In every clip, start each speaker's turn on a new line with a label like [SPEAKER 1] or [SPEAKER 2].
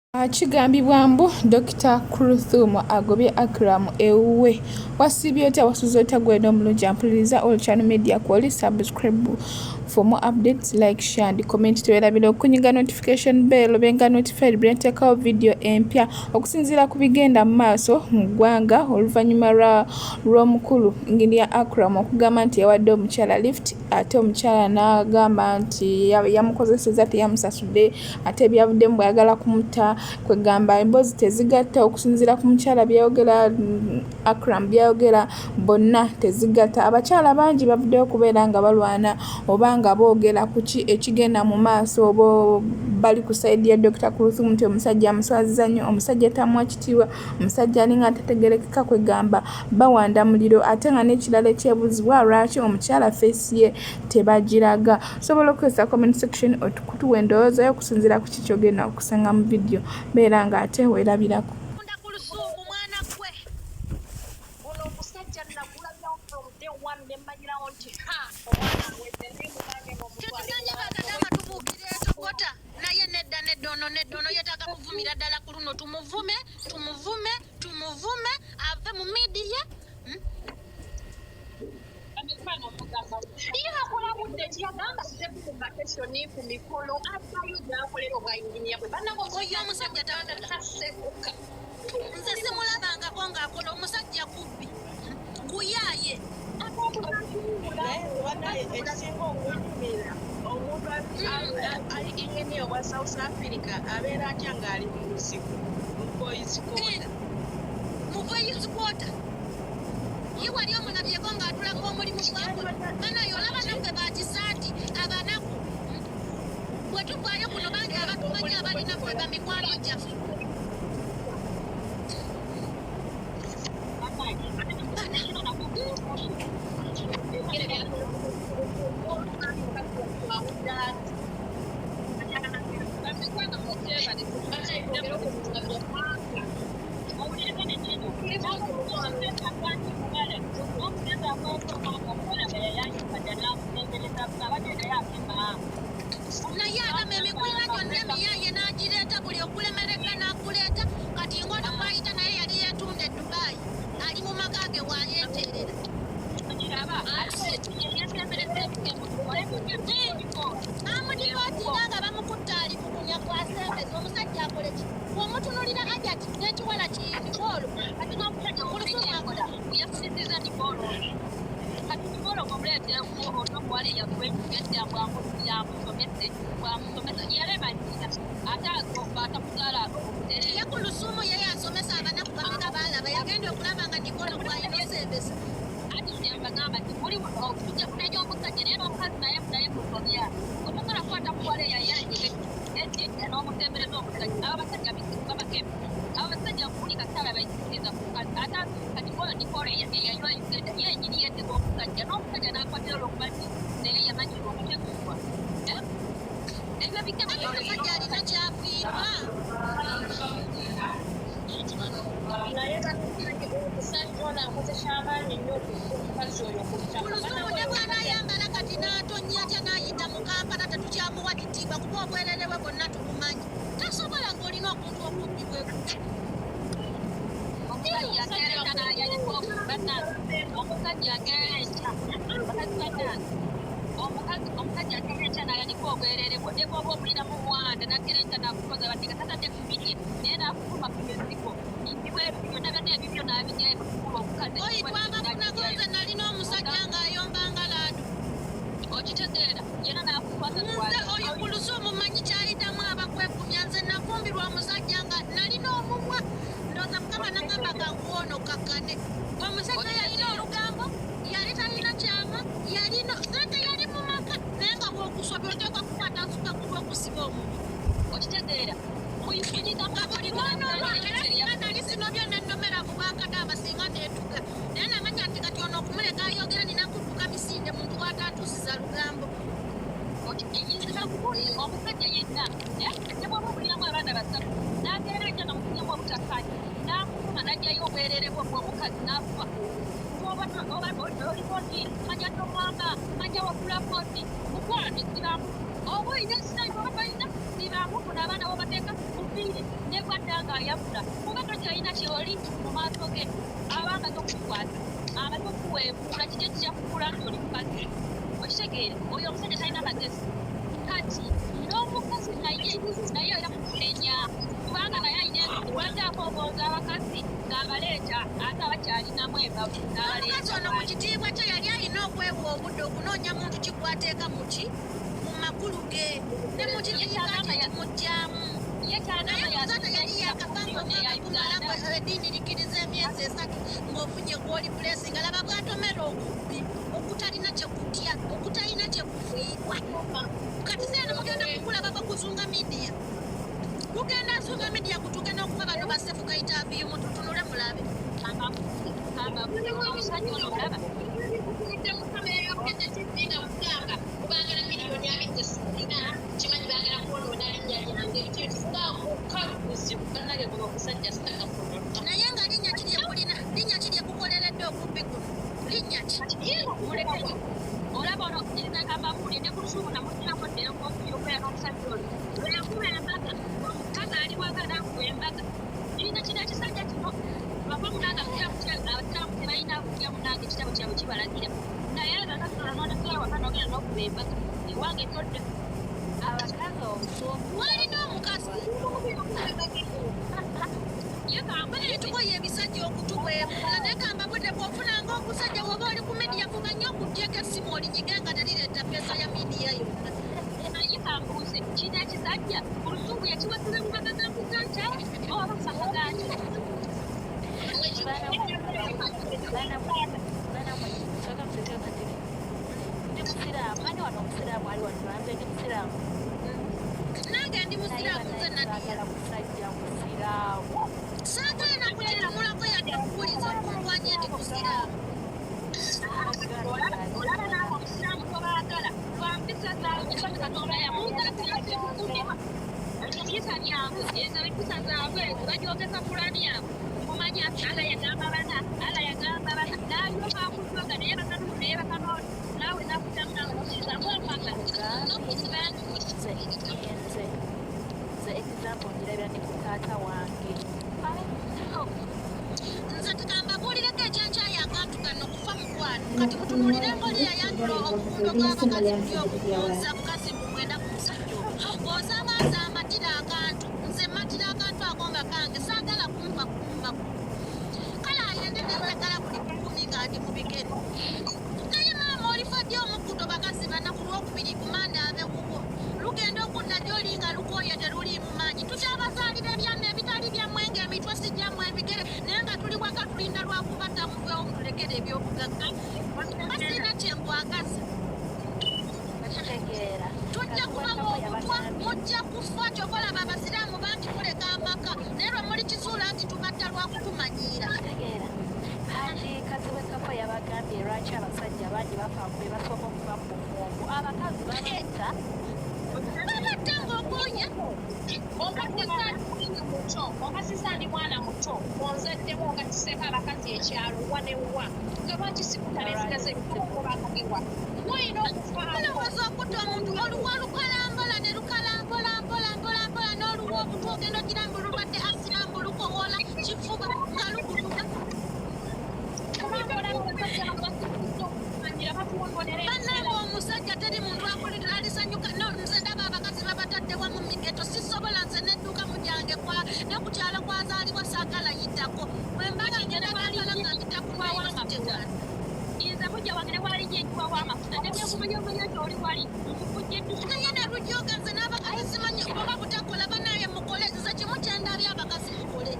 [SPEAKER 1] Kigambibwa mbu Dokita Kluthum agobye Akram ewuwe. Wasiibye otya, wasuze otya gwena omulungi ampuliriza All Channel Media kwoli subscribe for more updates, like, share and comment. Tewerabira okunyiga notification bell obenga notified bwe nteekawo video empya okusinziira ku bigenda mu maaso mu ggwanga oluvannyuma lw'omukulu Engineer Akram okugamba nti yawadde omukyala lift ate omukyala n'agamba nti yamukozesezza teyamusasudde ate ebyavuddemu bw'ayagala kumutta kwegamba emboozi tezigatta okusinziira ku mukyala byayogera Akram byayogera bonna tezigatta. Abakyala bangi bavuddeyo okubeera nga balwana oba nga boogera ku ki ekigenda mu maaso oba bali ku sayidi ya Dokita Kluthum nti omusajja amuswaziza nnyo, omusajja tamuwa kitiibwa, omusajja alinga atategeerekeka kwegamba bawanda muliro ate nga n'ekirala ekyebuuzibwa lwaki omukyala feesi ye tebagiraga. Osobola okukozesa comment section okutuwa endowooza yo okusinziira ku ki ky'ogenda okusanga mu vidiyo. Beera nga ate weerabirako.
[SPEAKER 2] Kunda Kulusumu mwana gwe.
[SPEAKER 3] Ono omusajja nakulabirawo from day one ne mmanyirawo nti ha omwana awedde naye mugange ng'omutwale
[SPEAKER 2] Tetuganye bakadaama tubuukira etokota naye nedda nedda ono nedda ono yetaaga kuvumira ddala ku luno tumuvume tumuvume tumuvume ave mu midiya.
[SPEAKER 3] Ye akola budde ki yagamba azze ku vacation ku mikolo addayo gy'akolera obwa yinginiya bwe bannange
[SPEAKER 2] Oyo omusajja takola.
[SPEAKER 3] Tasekuka.
[SPEAKER 2] Nze simulabangako ng'akola omusajja kubbi guyaaye.
[SPEAKER 4] Naye banaye ekisinga okunyumira omuntu ali inginiya owa South Africa abeera atya ng'ali mu nsiko mu boys quarter?
[SPEAKER 2] Mu boys quarter ye wali omulabyeko ng'atulaga omulimu gwakola banaye olaba naffe bakisaati abanaku bwe tuvaayo kuno bangi abatumanyi abali naffe bamikwano gyaffe. Naye adama emikwira gyonna emiyaaye n'agireeta buli okulemereka n'akuleeta kati ng'ono gw'ayita naye yali yeetunda e Dubai ali mu maka ge waayeeteerera. Bamudipootinga nga bamukutte ali mu kunya kwasembeza omusajja akole ki? Bw'omutunuulira Hajati n'ekiwala kiyindiboolo
[SPEAKER 3] Kati n'omusajja
[SPEAKER 2] Kulusumu akola.
[SPEAKER 3] Yasinziza Nicole ono. Kati Nicole bw'omuleetera ono omuwala eyakuwejja bwamusomese bwamusomesa yalema nnyina ate atamuzaala
[SPEAKER 2] Ye Kulusumu ye yasomesa abanaku bameka baalaba yagenda okulaba nga Nicole bw'alina osembesa.
[SPEAKER 3] Anti kyembagamba nti muli tujja kunenya omusajja naye n'omukazi naye naye musobya otosobola kukwata muwala eyayanje n'omusembereza omusajja. Abo abasajja babakebe abo abasajja buli kasaala bayikiriza ku mukazi ate kati ono Nicole eyaywa Uganda ye yennyini yeetega omusajja n'omusajja n'akwatira olwokuba nti naye yamanyirwa okutegulwa ebyo bikebe.
[SPEAKER 2] Ate omusajja alina kyafiirwa.
[SPEAKER 4] Naye bannange omusajja ono akoze kyamaanyi nnyo omukazi oyo ku ttaka.
[SPEAKER 2] Kulusumu ne bw'anaayambala kati n'atonnya atya n'ayita mu Kampala tetukyamuwa kitiibwa kuba obwerere bwe bwonna tubumanyi. Tasobola ng'olina okuntu okumpi bwe kutyo.
[SPEAKER 3] Omusajja akeera n'ayanika bannange omusajja akeera enkya bakazi bannange omukazi omusajja akeera enkya n'ayanika obwerere bwo ne bw'oba omulina mu mwanda n'akeera enkya n'akukoza badde nga tatadde ku bibye naye n'akukuma ku mizigo ebweru byonna byonna ebibyo n'abigyayo kukuba omukazi.
[SPEAKER 2] Oyi twabafunako nze nalina omusajja ng'ayomba nga laado.
[SPEAKER 3] Okitegeera yena n'akukwata.
[SPEAKER 2] Nze oyo Kulusumu mmanyi ky'ayitamu abakwekumya nze nafumbirwa omusajja nga nalina omumwa ndowooza Mukama nagamba kanguwe ono kakkane. Omusajja yalina olugambo yali talina kyama yalina sente yali mu maka naye nga bw'okusobya oteekwa kukwata nsuka ku lwo.
[SPEAKER 3] ng'ayavula kuba tokyalina kyoli mu maaso ge aba amaze okukwata amaze okuweebuula kiki ekijja kukula nti oli mukazi okitegeera oyo omusajja talina magezi kati n'omukazi naye naye era mukunenya kubanga naye alina lwaki akoogooza abakazi ng'abaleeta ate abakyalinamu embavu
[SPEAKER 2] Omukazi ono ku kitiibwa kye yali alina okwewa obudde okunoonya muntu kigwateeka muki mu makulu ge ne mu kitiibwa kye kimugyamu. Naye muzata yali yakafanga omwaka gumala eddiini likkiriza emyezi 3 ng'ofunye gw'oli pulesi nga laba bwatomera okubbi okutalina kyekutya okutalina kyekufiirwa. Kati seeno mugenda kukulaba bakuzunga midiya gugenda zunga midiya kutuuke n'okufa bano basefu kayita aviyu mututunule mulabe.
[SPEAKER 3] Omusajja ono olaba
[SPEAKER 5] Mutunudde mu kamera ya Bukedde TV nga mugamba baagala miliyoni 20 zesirina kimanyi baagala kwonoona linnya lyange nga bannange guno omusajja sitakafunaluka.
[SPEAKER 2] Naye nga linnya ki lyekulina linnya ki lyekukoleredde okubbi kuno linnya ki?
[SPEAKER 3] Muleke olaba ono nze kambabuulire ne ku lusuubu namugirako ddeyo okuyokwera n'omusajja ono lwe yakuba embaga omukazi ali waka n'akuba embaga ina kino ekisajja kino bava munange abasiraamu tebalina kutya munange ekitabo kyabwe kibalagira naye abakazi nonekera waka nogenda n'okuba embaga ewange todda.
[SPEAKER 6] Abakazi obusungu
[SPEAKER 2] Walina omukazi
[SPEAKER 3] Ye kambuulire
[SPEAKER 2] tukoye ebisajja okutuweebula naye gamba budde bw'ofunanga ogusajja woba oli ku midiya fuba nnyo okugyeko essimu olinyige nga terireeta peesa ya midiya yonna.
[SPEAKER 3] Naye kambuuze kino ekisajja ku lusungu yakiwasiza mu mbaga ga muzanta oba mu maka gakyo?
[SPEAKER 6] Baana mwe soka museke kati ndi musiraamu ani wano omusiraamu ali wano nze ndi musiraamu.
[SPEAKER 2] Nange ndi
[SPEAKER 6] Naye
[SPEAKER 2] musiraamu nze
[SPEAKER 6] bannange
[SPEAKER 2] Nadiya.
[SPEAKER 6] saagala musajja musiraamu.
[SPEAKER 2] Saagala nakukitunulako yadde okuwuliza okunkwanye ndi musiraamu.
[SPEAKER 3] Olaba naawe omusiraamu tobaagala lwa mpisa zaabwe eza Katonda yamuzakukuuma empisa byabwe ezo empisa zaabwe ezo bajogeza Kulani yaabwe mumanya Ala yagamba bana Ala yagamba bana n'alyoka akujoga naye bakanumu naye bakanooli naawe nakuddamu naawe nokkiriza ng'okwagala.
[SPEAKER 6] Nze nze nze example ngirabira ne ku taata wange.
[SPEAKER 2] Nze tugambabuulireko ekyenkyayi akantu kano kufa mukwano kati mutunuulire ng'oli yayanjula omuwundo gw'abakazi buli okubuuza bukazi mbu mwenda ku musajja olwo bw'osanga nze amatira akantu nze matira akantu ako nga kange saagala kumpa kumpa kale ayende nenjagala buli bukumi nga ndi mu bigere naye maama olifa ddi omukkuto bakazi bana ku lwokubiri ku manda abewuwo lugenda okudda gy'oli nga lukooye teruliimu maanyi tukyabazaalira ebyama ebitali byammwe ng'emitwe si gyammwe ebigere naye nga tuli waka tulinda lwakubatta mugwewo mutulekere ebyobugagga basirina kyenkwagaza.
[SPEAKER 6] Okitegeera.
[SPEAKER 2] Tujja kubawa obutwa mujja kufa kyova olaba abasiraamu bangi muleka amaka naye lwe muli kizuula nti tubatta lwakutumanyiira.
[SPEAKER 6] Okitegeera Haji Kazibwe Kapo yabagambye lwaki abasajja bangi bafa be basooka okuva mu bufumbo abakazi babatta.
[SPEAKER 2] Babatta ng'okoye.
[SPEAKER 5] Onkasiza ndi muto onkasiza ndi mwana muto onzaddemu onkatiseeko abakazi ekyalo wa ne wa nga lwaki sikutala ensigaza ebikubo bakagewa woyina okufaako.
[SPEAKER 2] Olowooza okutta omuntu oluwa lukalambola ne lukalambola mpola mpola mpola n'oluwa obutwa ogenda ogira mbu lulwadde asima mbu lukowoola kifuba nga lukutuka.
[SPEAKER 5] Kubanga olaba abasajja bano basikiriza okumanyira batuwononera.
[SPEAKER 2] Bannange omusajja teri muntu akulira alisanyuka no nze ndaba abakazi babatadde wamu migeto sisobola nze nedduka mu gyange kwa ne ku kyalo kwazaalibwa saagala yitako bwe mbaga ngenda Kampala nga mpita ku Nairobi.
[SPEAKER 3] Nze mujja wange ne walinnya enjuba w'amafuta ne byekumanya omanya nti oli wali nkukujja eddusu.
[SPEAKER 2] Naye ne lujooga nze n'abakazi simanyi oba butakola banaye mukole nze kimu kyendabye abakazi mukole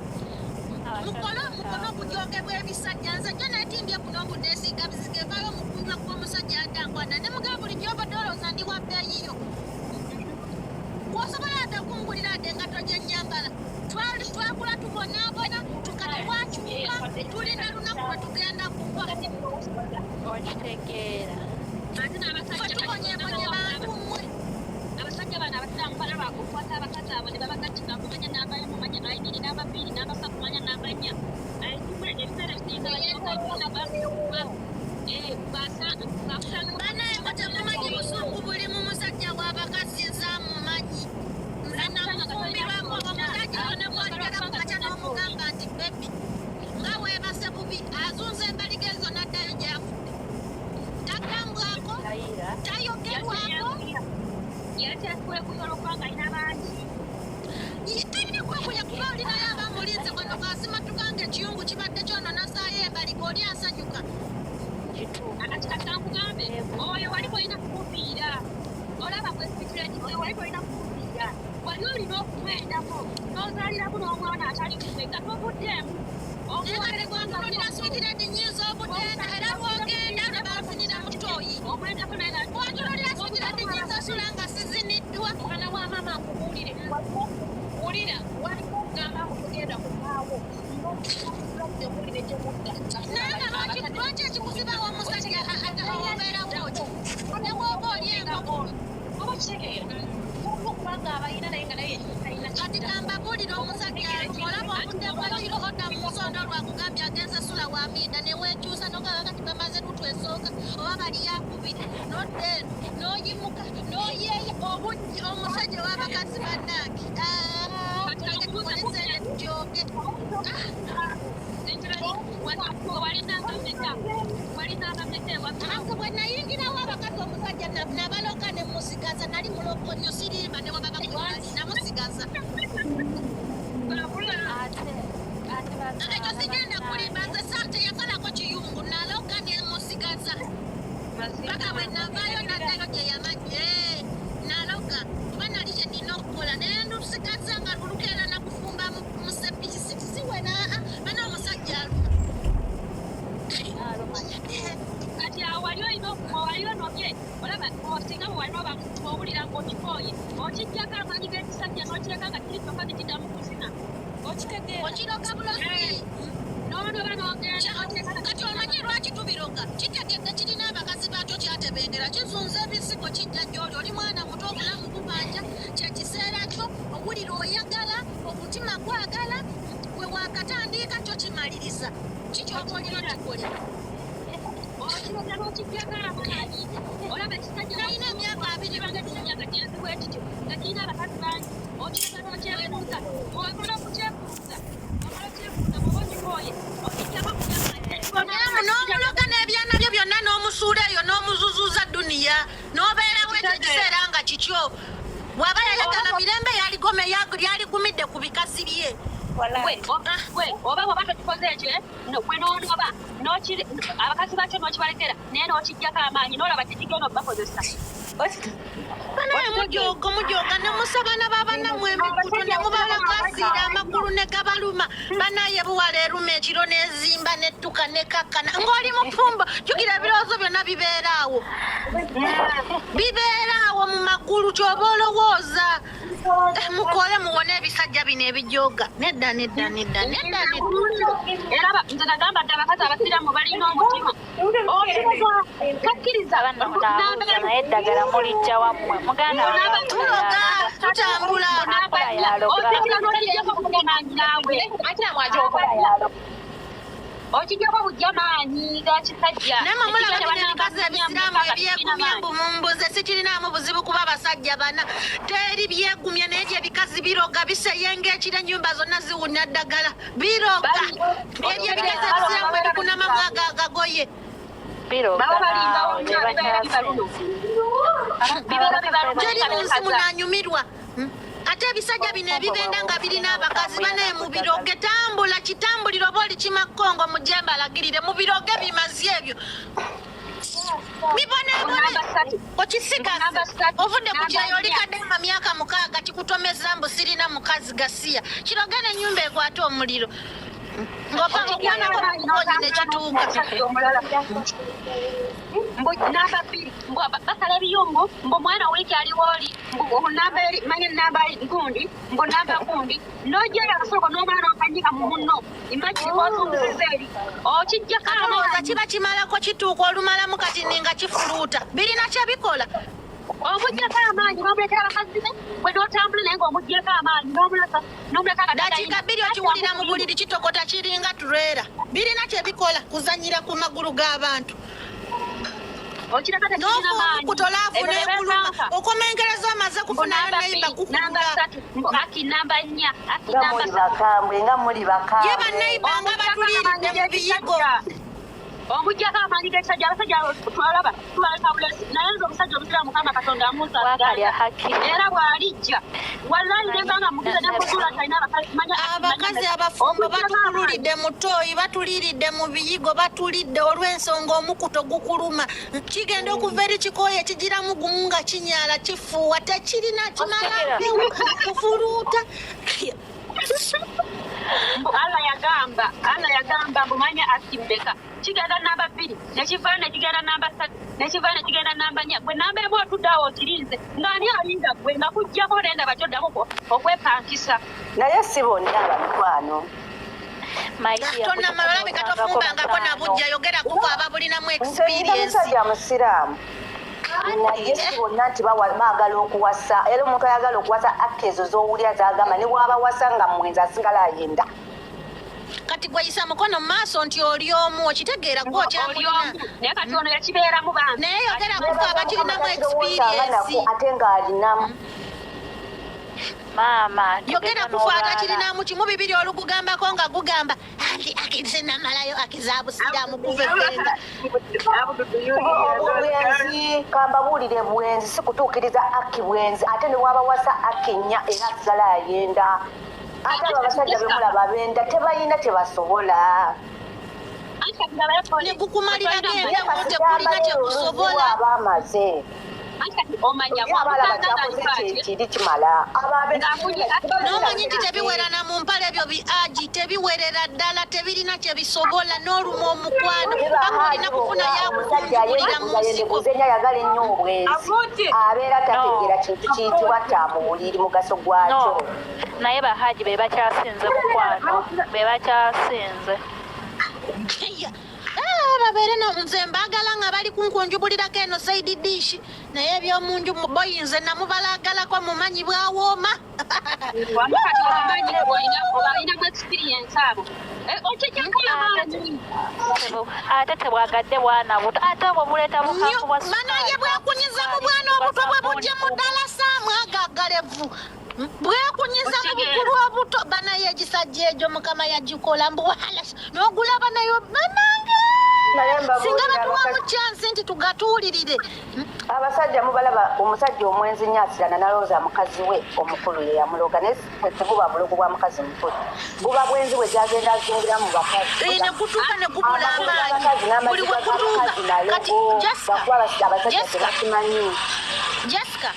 [SPEAKER 2] mukole mukole okujogebwa ebisajja nze jjo netimbye kuno mbudeesiiga biziga evaayo omukunywa gw'omusajja atankwana ne mugamba bulijjo obadde olowooza ndi wa bbeeyiyo bw'osobola ate okungulira ate engatto gye nnyambala twali twakula tubonaabona tukati twakyuka tulina lunaku lwe tugenda kuwa.
[SPEAKER 6] Okitegeera.
[SPEAKER 3] Ate
[SPEAKER 2] Ffe
[SPEAKER 3] n'abasajja
[SPEAKER 2] tubonyeebonye bantu mmwe.
[SPEAKER 3] Abasajja bano abasiraamu balaba okukwata abakazi abo ne babagattira kumanya namba emu manya ayimiri namba bbiri namba ssatu manya namba nnya ebiseera ebisinga bakusanga.
[SPEAKER 2] Banaye mwe temumanyi busungu buli mu musajja w'abakazi nze amumanyi nze namufumbirwako omusajja ono ne bw'aligera.
[SPEAKER 3] bali nga tovuddeemu.
[SPEAKER 2] Naye kati bw'ontunuulira Sweet Lady, nnyinza obutenda, era lwogenda lwe banfunira mu toyi.
[SPEAKER 3] Omwendako naye.
[SPEAKER 2] Bw'ontunuulira Sweet Lady, nnyinza osula nga siziniddwa.
[SPEAKER 5] Mwana wa maama, nkubuulire, wulira, waliwo okugamba mbu tugenda kuvaawo owulire gyemudda.
[SPEAKER 2] Naye nga lwaki ekikuzibawo omusajja obeerawo ki ne bw'oba oli enkoko?
[SPEAKER 5] Oba kitegeera olwokuba nga abalina naye nga naye talina.
[SPEAKER 2] Kati kambabuulire, omusajja aluma. Olaba obudde bwekiro odda mu nsondo lwakugambye agenze sula wa miida, ne weekyusa nogamba kati bamaze lutu esooka oba bali yakubiri, nodda eno n'oyimuka n'oyeeya obujji. Omusajja w'abakazi bannange, Ah, tuleke tukole sente tujooge. Anze bwe nayingirawo abakazi, omusajja nabaloga ne musigaza. Nali muloko nnyo, sirimba, ne wababa namusigaza.
[SPEAKER 6] Ate ate
[SPEAKER 2] Ekyo sigenda kulimba, nze teyasalako kiyungu, naloga ne musigaza paka bwe navaayo naddayo gye yamanyi. Naloga kuba nali kye nina okukola, naye ndusigaza nga lukeera nakufumba mu sepiki siwena bana omusajja aluma.
[SPEAKER 6] Aluma.
[SPEAKER 3] Kati awo wali olina wali onobye, olaba singa bwe wali oba owulira ng'okikooye, okijjako amaanyi g'ekisajja n'okireka nga kiri kyokka tekiddamu kuzina, okitegeera?
[SPEAKER 2] Okiroga bulozi.
[SPEAKER 3] N'onoba n'ogenda n'okireka nga
[SPEAKER 2] Kati omanyi lwaki tubiroga? Kitegedde kirina abakazi baakyo, kyatebengera, kizunza ebisigo, kijja gy'oli. Oli mwana muto, obulamu bubanja, kyekiseera kyo, owulira oyagala, omutima gwagala, gwe wakatandika kyo kimaliriza kikyoba olina okikolera.
[SPEAKER 3] Okiroga n'okijjako amaanyi, olaba ekisajja
[SPEAKER 2] Nalina emyaka 20.
[SPEAKER 3] Kibanga ekisajja nga kyenzi bwe kityo nga kirina abakazi bangi, okireka n'okyebuuza, omala okukyekuuza, omala okyebuuza bw'oba okikooye okijjako.
[SPEAKER 2] N'omuloga n'ebyana byo byonna n'omusuula eyo n'omuzuzuza duniya n'obeerawo ekyo ekiseera nga kikyo. Bw'aba yayagala mirembe, yaligome yaligumidde ku bikazi bye.
[SPEAKER 3] Gwe oba bw'oba tokikoze ekyo, gwe n'onoba abakazi bakyo n'okibalekera naye n'okijjako amaanyi n'olaba tekigenda obbakozesa.
[SPEAKER 2] Banaye mujoga, mujoga ne musabana babannammwe emikutu ne mubalagaziira amagulu ne gabaluma. Banaye buwala eruma ekiro n'ezimba nettuka nekakkana ng'oli mufumbo. Jjukira ebirowoozo byonna bibeera awo, bibeera awo mu magulu kyoba olowooza. Mukole muwone ebisajja bino ebijoga. Nedda, nedda, nedda, nedda, nedda.
[SPEAKER 3] Era nze nagamba dde abakazi abasiraamu balina omutima okibaza takkiriza.
[SPEAKER 6] Abanno munaabuuza naye eddagala mulijja wammwe muganda wange.
[SPEAKER 2] Tuloga, tutambula.
[SPEAKER 6] Akola yaloga.
[SPEAKER 3] Okijjako n'okijjako bujja naawe.
[SPEAKER 6] Akola yaloga.
[SPEAKER 3] Okijjako bujja maanyi ga kisajja.
[SPEAKER 2] Naye mwe mulaba bino ebikazi ebisiraamu ebyegumya mbu mumbuze, sikirinaamu buzibu kuba abasajja bana teri byegumya, naye gye ebikazi biroga biseyenga ekiro, ennyumba zonna ziwunya ddagala, biroga ebyo ebikazi ebisiraamu ebikunamamu ago agagoye.
[SPEAKER 6] Biroga.
[SPEAKER 3] Baba balingawo.
[SPEAKER 6] Naawe tebakyasinze.
[SPEAKER 2] Teri mu nsi munanyumirwa. Ate ebisajja bino ebibenda nga birina abakazi banaye mubiroge. Tambula kitambuliro oba oli kimakongo mujemba alagirire mubiroge bimazi ebyo bibonebone okisigaza. Ovudde ku kyeyo oli kadama myaka 6 kikutomeza mbu sirina mukazi gasiya. Kiroge n'ennyumba ekwate omuliro ng'opa okwanako mukukonyi nekituuka.
[SPEAKER 3] Mbu namba 2, mbu basala ebiyungu, mbu mwana wiiki aliwo oli, mbu namba eri manya namba gundi, mbu namba gundi, n'ojjayo akasoko n'omala n'okanyika mu munno. Imagine ozunguliza eri okijjako
[SPEAKER 2] Katolowooza
[SPEAKER 3] amaanyi.
[SPEAKER 2] Kiba kimalako kituuka olumalamu kati ninga kifuluuta birina kyebikola.
[SPEAKER 3] Omuggyako amaanyi n'omulekera abakazi be, bwe n'otambula naye ng'omuggyeko amaanyi n'omuleka n'omuleka nga
[SPEAKER 2] Dakiika 2 okiwulira mu buliri kitokota kiringa tureera. Birina kyebikola kuzanyira ku magulu g'abantu.
[SPEAKER 3] Okireka tekirina maanyi.
[SPEAKER 2] N'ofuukuto laavu
[SPEAKER 3] Ebyo
[SPEAKER 2] n'ekuluma
[SPEAKER 3] bepanka.
[SPEAKER 2] okomenkereza omaze
[SPEAKER 3] Mbu
[SPEAKER 2] kufunayo
[SPEAKER 3] namba
[SPEAKER 2] neyiba
[SPEAKER 3] 2, namba
[SPEAKER 2] kukulula.
[SPEAKER 3] 3, mbu aki namba 4, aki
[SPEAKER 7] Nga
[SPEAKER 3] namba
[SPEAKER 7] muli
[SPEAKER 3] 3.
[SPEAKER 7] bakambwe, nga muli
[SPEAKER 2] Ye
[SPEAKER 7] bakambwe.
[SPEAKER 2] banneyiba nga batuliiridde mu biyigo.
[SPEAKER 3] Omuggyako amaanyi g'ekisajja. Abasajja abo twalaba tubaleka bulesi, naye nze omusajja omusiraamu Mukama Katonda amuusa.
[SPEAKER 6] Wakalya haki.
[SPEAKER 3] Era bw'alijja wallahi nemba nga mugize nemuzuula nti alina abakazi manya.
[SPEAKER 2] Abakazi abafumbo batukululidde mu ttooyi, batuliiridde mu biyigo, batulidde olw'ensonga omukuto gukuluma. Kigenda okuva eri kikooye kigiramu gumu nga kinyaala kifuuwa tekirina kimala kufuluuta.
[SPEAKER 3] N'agamba mbu manya akki mmeka. Kigenda namba 2, ne kivaayo ne kigenda namba 3, ne kivaayo ne kigenda namba 4. Gwe namba 1 otudde awo okirinze. Ng'ani alinda gwe nga kuggyako nendaba ky'oddamu okwepankisa.
[SPEAKER 7] Naye si bonna bamikwano.
[SPEAKER 2] Tonamala olabika tofumbangako na buggya, yogera kuko ababulinamu
[SPEAKER 7] Nze nina
[SPEAKER 2] experience.
[SPEAKER 7] musajja musiraamu. Naye si bonna nti baagala okuwasa. Era omuntu ayagala okuwasa akka ezo z'owulira z'agamba ne bw'abawasa nga mwenzi asigala ayenda.
[SPEAKER 2] Kati gwe yisa mukono mu maaso nti oli omu, okitegeera gwe okyamulina.
[SPEAKER 3] Oli omu. Naye kati ono yakibeeramu bambi.
[SPEAKER 2] Naye yogera kuko abakirinamu experience.
[SPEAKER 7] Ate ng'alinamu.
[SPEAKER 6] Maama,
[SPEAKER 2] Yogera
[SPEAKER 6] tugeza
[SPEAKER 2] kufa
[SPEAKER 6] n'olwala.
[SPEAKER 2] atakirinamu kimu bibiri olugugambako nga gugamba anti akinze namalayo akiza busiraamu kuva eggenga.
[SPEAKER 7] Obwenzi, kambabuulire bwenzi, si kutuukiriza akki bwenzi, ate ne bw'abawasa akki nnya era asigala ayenda. Ate abo abasajja be mulaba benda tebalina kye basobola.
[SPEAKER 2] Ne gukumalirako
[SPEAKER 7] Naye
[SPEAKER 2] embewo
[SPEAKER 7] kasita
[SPEAKER 2] tekulina
[SPEAKER 7] amala
[SPEAKER 2] kye kusobola.
[SPEAKER 7] oluzibu aba amaze.
[SPEAKER 3] Omanya
[SPEAKER 7] Ye abalaba kyakoze kyekiri kimala.
[SPEAKER 2] N'omanyi nti tebiwera na mu mpale ebyo bi agi tebiwerera ddala tebirina kye bisobola n'oluma omukwano paka olina kufuna
[SPEAKER 7] Omusajja
[SPEAKER 2] yakukunjulira mu nsiko.
[SPEAKER 7] yeebuuza ennyo ayagala ennyo obwenzi abeera tategeera kintu kiyitibwa ttaamu buliri mugaso gwakyo.
[SPEAKER 6] No. Naye bahaji be bakyasinze mukwano, be bakyasinze.
[SPEAKER 2] Babeere nze mbaagala nga bali kunkunjubulirako eno side dish naye ebyomunju boyi nze namubalagalako mumanyi bwawooma.
[SPEAKER 3] Wamma kati obamanyi obalinamu experience abo. Okyekyakula maanyi.
[SPEAKER 6] Ate tebwagadde bwana buto, ate obwo buleeta bukangu bwa
[SPEAKER 2] Nnyo, banaye bwekunyiza mu bwana obuto bwe bujje mu ddala saamu agagalevu. Bwekunyiza mu bukulu obuto banaye egisajja egyo Mukama yagikola mbu wahala n'ogulaba nayo banange.
[SPEAKER 7] Naye mbabuulira
[SPEAKER 2] Singa batuwamu chance nti tugatuulirire.
[SPEAKER 7] Abasajja mubalaba omusajja omwenzi nnyo asirana n'alowooza mukazi we omukulu ye yamuloga, naye tebuba bulogo bwa mukazi mukulu, buba bwenzi bwe gyagenda azingira mu bakazi.
[SPEAKER 2] Ne gutuuka ne gubula
[SPEAKER 7] Amakulu
[SPEAKER 2] amaanyi.
[SPEAKER 7] g'abakazi n'amazzi
[SPEAKER 2] Buli we gutuuka.
[SPEAKER 7] g'abakazi nalogo.
[SPEAKER 2] Kati, Jessica,
[SPEAKER 7] Bakuba abasajja
[SPEAKER 2] Jessica.
[SPEAKER 7] tebakimanyi.
[SPEAKER 2] Jessica,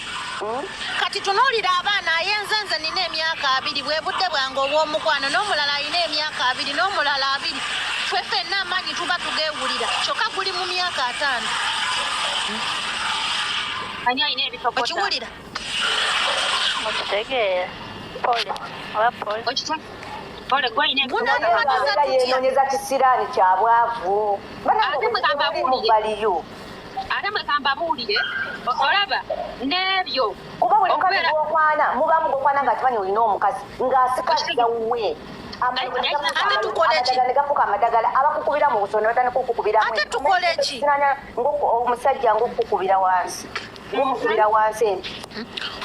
[SPEAKER 2] kati tunuulira abaana ayenze nze nina emyaka 2 bwe budde bwange obw'omukwano n'omulala alina emyaka 2 n'omulala 2 ffe ffenna amaanyi tuba tugeewulira kyokka guli mu myaka 5.
[SPEAKER 3] Ani alina ebitokota?
[SPEAKER 2] Okiwulira?
[SPEAKER 6] Mukitegeera. Pole, oba pole.
[SPEAKER 3] Pole, gwe alina ebitokota.
[SPEAKER 2] Guno
[SPEAKER 7] Era yeenoonyeza kisiraani kya bwavu. Bannange
[SPEAKER 3] Ate mwe
[SPEAKER 7] obuzibu buli mu
[SPEAKER 3] kambabuulire.
[SPEAKER 7] baliyo.
[SPEAKER 3] Ate mwe kambabuulire, olaba n'ebyo.
[SPEAKER 7] Kuba buli mukazi
[SPEAKER 3] Okubeera-
[SPEAKER 7] gw'okwana, mubamu gw'okwana ng'akimanyi olina omukazi, ng'asikaza wuwe.
[SPEAKER 2] Ate tukole ki?
[SPEAKER 7] Amadagala ne gafuuka amadagala, abakukubira mu buso ne batandika okukukubiramu.
[SPEAKER 2] Ate tukole ki?
[SPEAKER 7] Ekisiraani omusajja ng'okukubira wansi. Ng'omukubira wansi empi.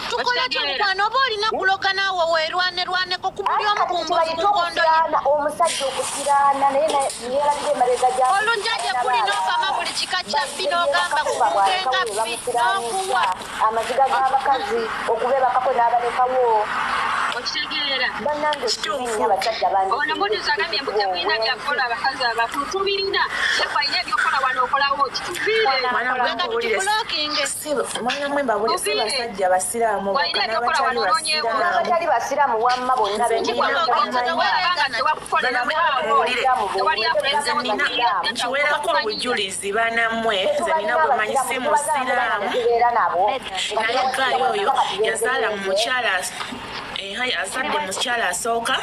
[SPEAKER 2] Tukole ki omukwano oba olina kuloga naawe weerwanerwaneko ku buli omu ku mbuzi ku nkondo ye.
[SPEAKER 7] Okusiraana, omusajja okusiraana naye yeerabira emabega gya-
[SPEAKER 2] Olujja gye kuli n'opama buli kika kya bbi n'ogamba kukenga bbi n'okuwa.
[SPEAKER 7] Amaziga g'abakazi okubeebakako n'abalekawo.
[SPEAKER 3] Okitegeera.
[SPEAKER 7] Bannange
[SPEAKER 4] Kituufu.
[SPEAKER 7] kibi nnyo abasajja bangi.
[SPEAKER 3] Ono muduzi agambye mbu temulina byakukola abakazi abakulu tubirina. Ye alina ebyokukola wano okolawo ki? Tuviire.
[SPEAKER 4] Mwana mwe
[SPEAKER 2] Leka
[SPEAKER 4] mbabuulire,
[SPEAKER 2] tukublockinge.
[SPEAKER 4] mwana mwe mbabuulire, si
[SPEAKER 3] Tuviire.
[SPEAKER 4] basajja basiraamu bokka,
[SPEAKER 3] Walina ebyokukola
[SPEAKER 4] n'abatali
[SPEAKER 3] wano onoonyeewo.
[SPEAKER 4] basiraamu.
[SPEAKER 7] N'abatali basiraamu wamma bonna
[SPEAKER 4] Nze
[SPEAKER 7] bennyini.
[SPEAKER 4] nina Nze nina nkiwerako obujulizi banammwe, nze nina gwe mmanyi si musiraamu.
[SPEAKER 7] Tubeera nabo.
[SPEAKER 4] Naye gaayo oyo yazaala mu mukyala azadde mukyala asooka,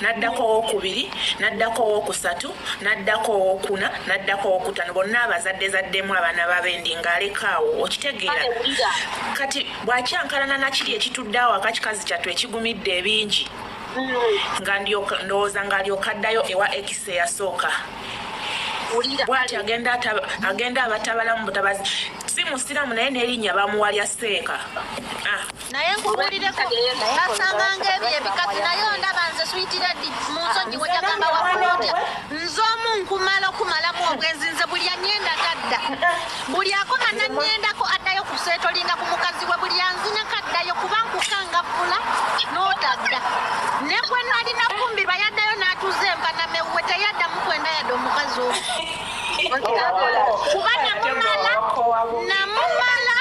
[SPEAKER 4] n'addako owookubiri, n'addako owookusatu, n'addako owookuna, n'addako owookutaano. Bonna abazadde zaddemu abaana b'abendi ng'aleka awo, okitegeera. Kati bw'akyankalana nakiri ekitudde awo akakikazi kyattu ekigumidde ebingi, nga ndowooza ng'alyoka addayo ewa ex eyasooka. Bw'atyo agenda abatabala mu butabazi. Si musiraamu naye n'erinnya bamuwa lya sseeka.
[SPEAKER 2] Naye nkubuulireko, basanganga ebyo ebikazi naye ondaba nze sweet lady mu nsonyi we yagamba wakulotya. Nze omu nkumala okumalamu obwenzi nze buli annyenda tadda. Buli akoma n'annyendako addayo kuseetolinga ku mukazi we, buli anzinako addayo kuba nkukangavvula n'otadda. Ne gwe nali nafumbirwa yaddayo n'atuuza empaname we teyaddamu kwenda yadde omukazi oyo. Kuba namumala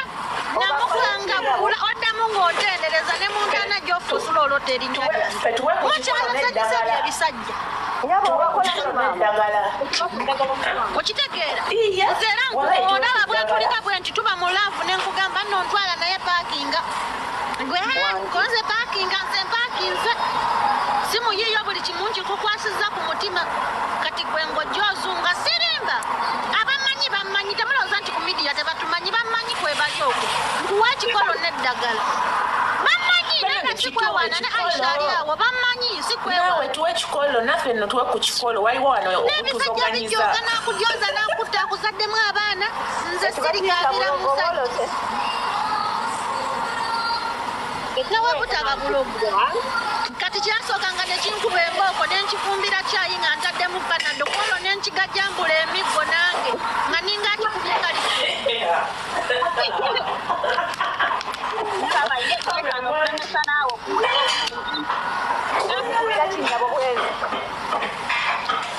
[SPEAKER 2] namukangavvula oddamu ng'ontendereza ne mu ntaana gy'ofuusula olota erinnya lyange. Mukyalo sanyusa ebyo ebisajja.
[SPEAKER 7] Nyabo obakola ki maama?
[SPEAKER 4] Eddagala.
[SPEAKER 2] Okitegeera?
[SPEAKER 4] Iya.
[SPEAKER 2] Nze era
[SPEAKER 4] Wallahi tuwa
[SPEAKER 2] nkuolaba
[SPEAKER 4] ku ddagala.
[SPEAKER 2] bwetulika bwe nti tuba mu laavu ne nkugamba nno ntwala naye paakinga gwe konze paakinga nze mpaakinze simu yiyo buli kimu nkikukwasizza ku mutima kati gwe ng'ojja ozunga sirimba abamanyi bamanyi temulowooza nti ku midiya tebatumanyi bamanyi kwebali okwo nkuwa ekikolo n'eddagala bamanyi
[SPEAKER 4] Bannange
[SPEAKER 2] nana sikwewaana ne
[SPEAKER 4] kituwe
[SPEAKER 2] Aisha ali
[SPEAKER 4] ekikolo.
[SPEAKER 2] awo bamanyi sikwewaana
[SPEAKER 4] Naawe tuwe ekikolo, naffe nno tuwe ku kikolo. Waliwo wano
[SPEAKER 2] n'ebisajja
[SPEAKER 4] otuzoganyiza.
[SPEAKER 2] bijooga n'akujooza n'akutta akuzaddemu abaana nze
[SPEAKER 7] Tebakiika
[SPEAKER 2] sirikaabira
[SPEAKER 7] bulogo
[SPEAKER 2] musajja
[SPEAKER 7] oba
[SPEAKER 2] nawe butaba bulogo kati kyasookanga nekinkuba embooko nenkifumbira kyayi nga ntaddemu panado kwolwo nenkigajambula emiggo nange nga ninga akikubye kali
[SPEAKER 3] Mukama ye kwegamba okulemesa naawe
[SPEAKER 7] owulira kinyabo bwenzi.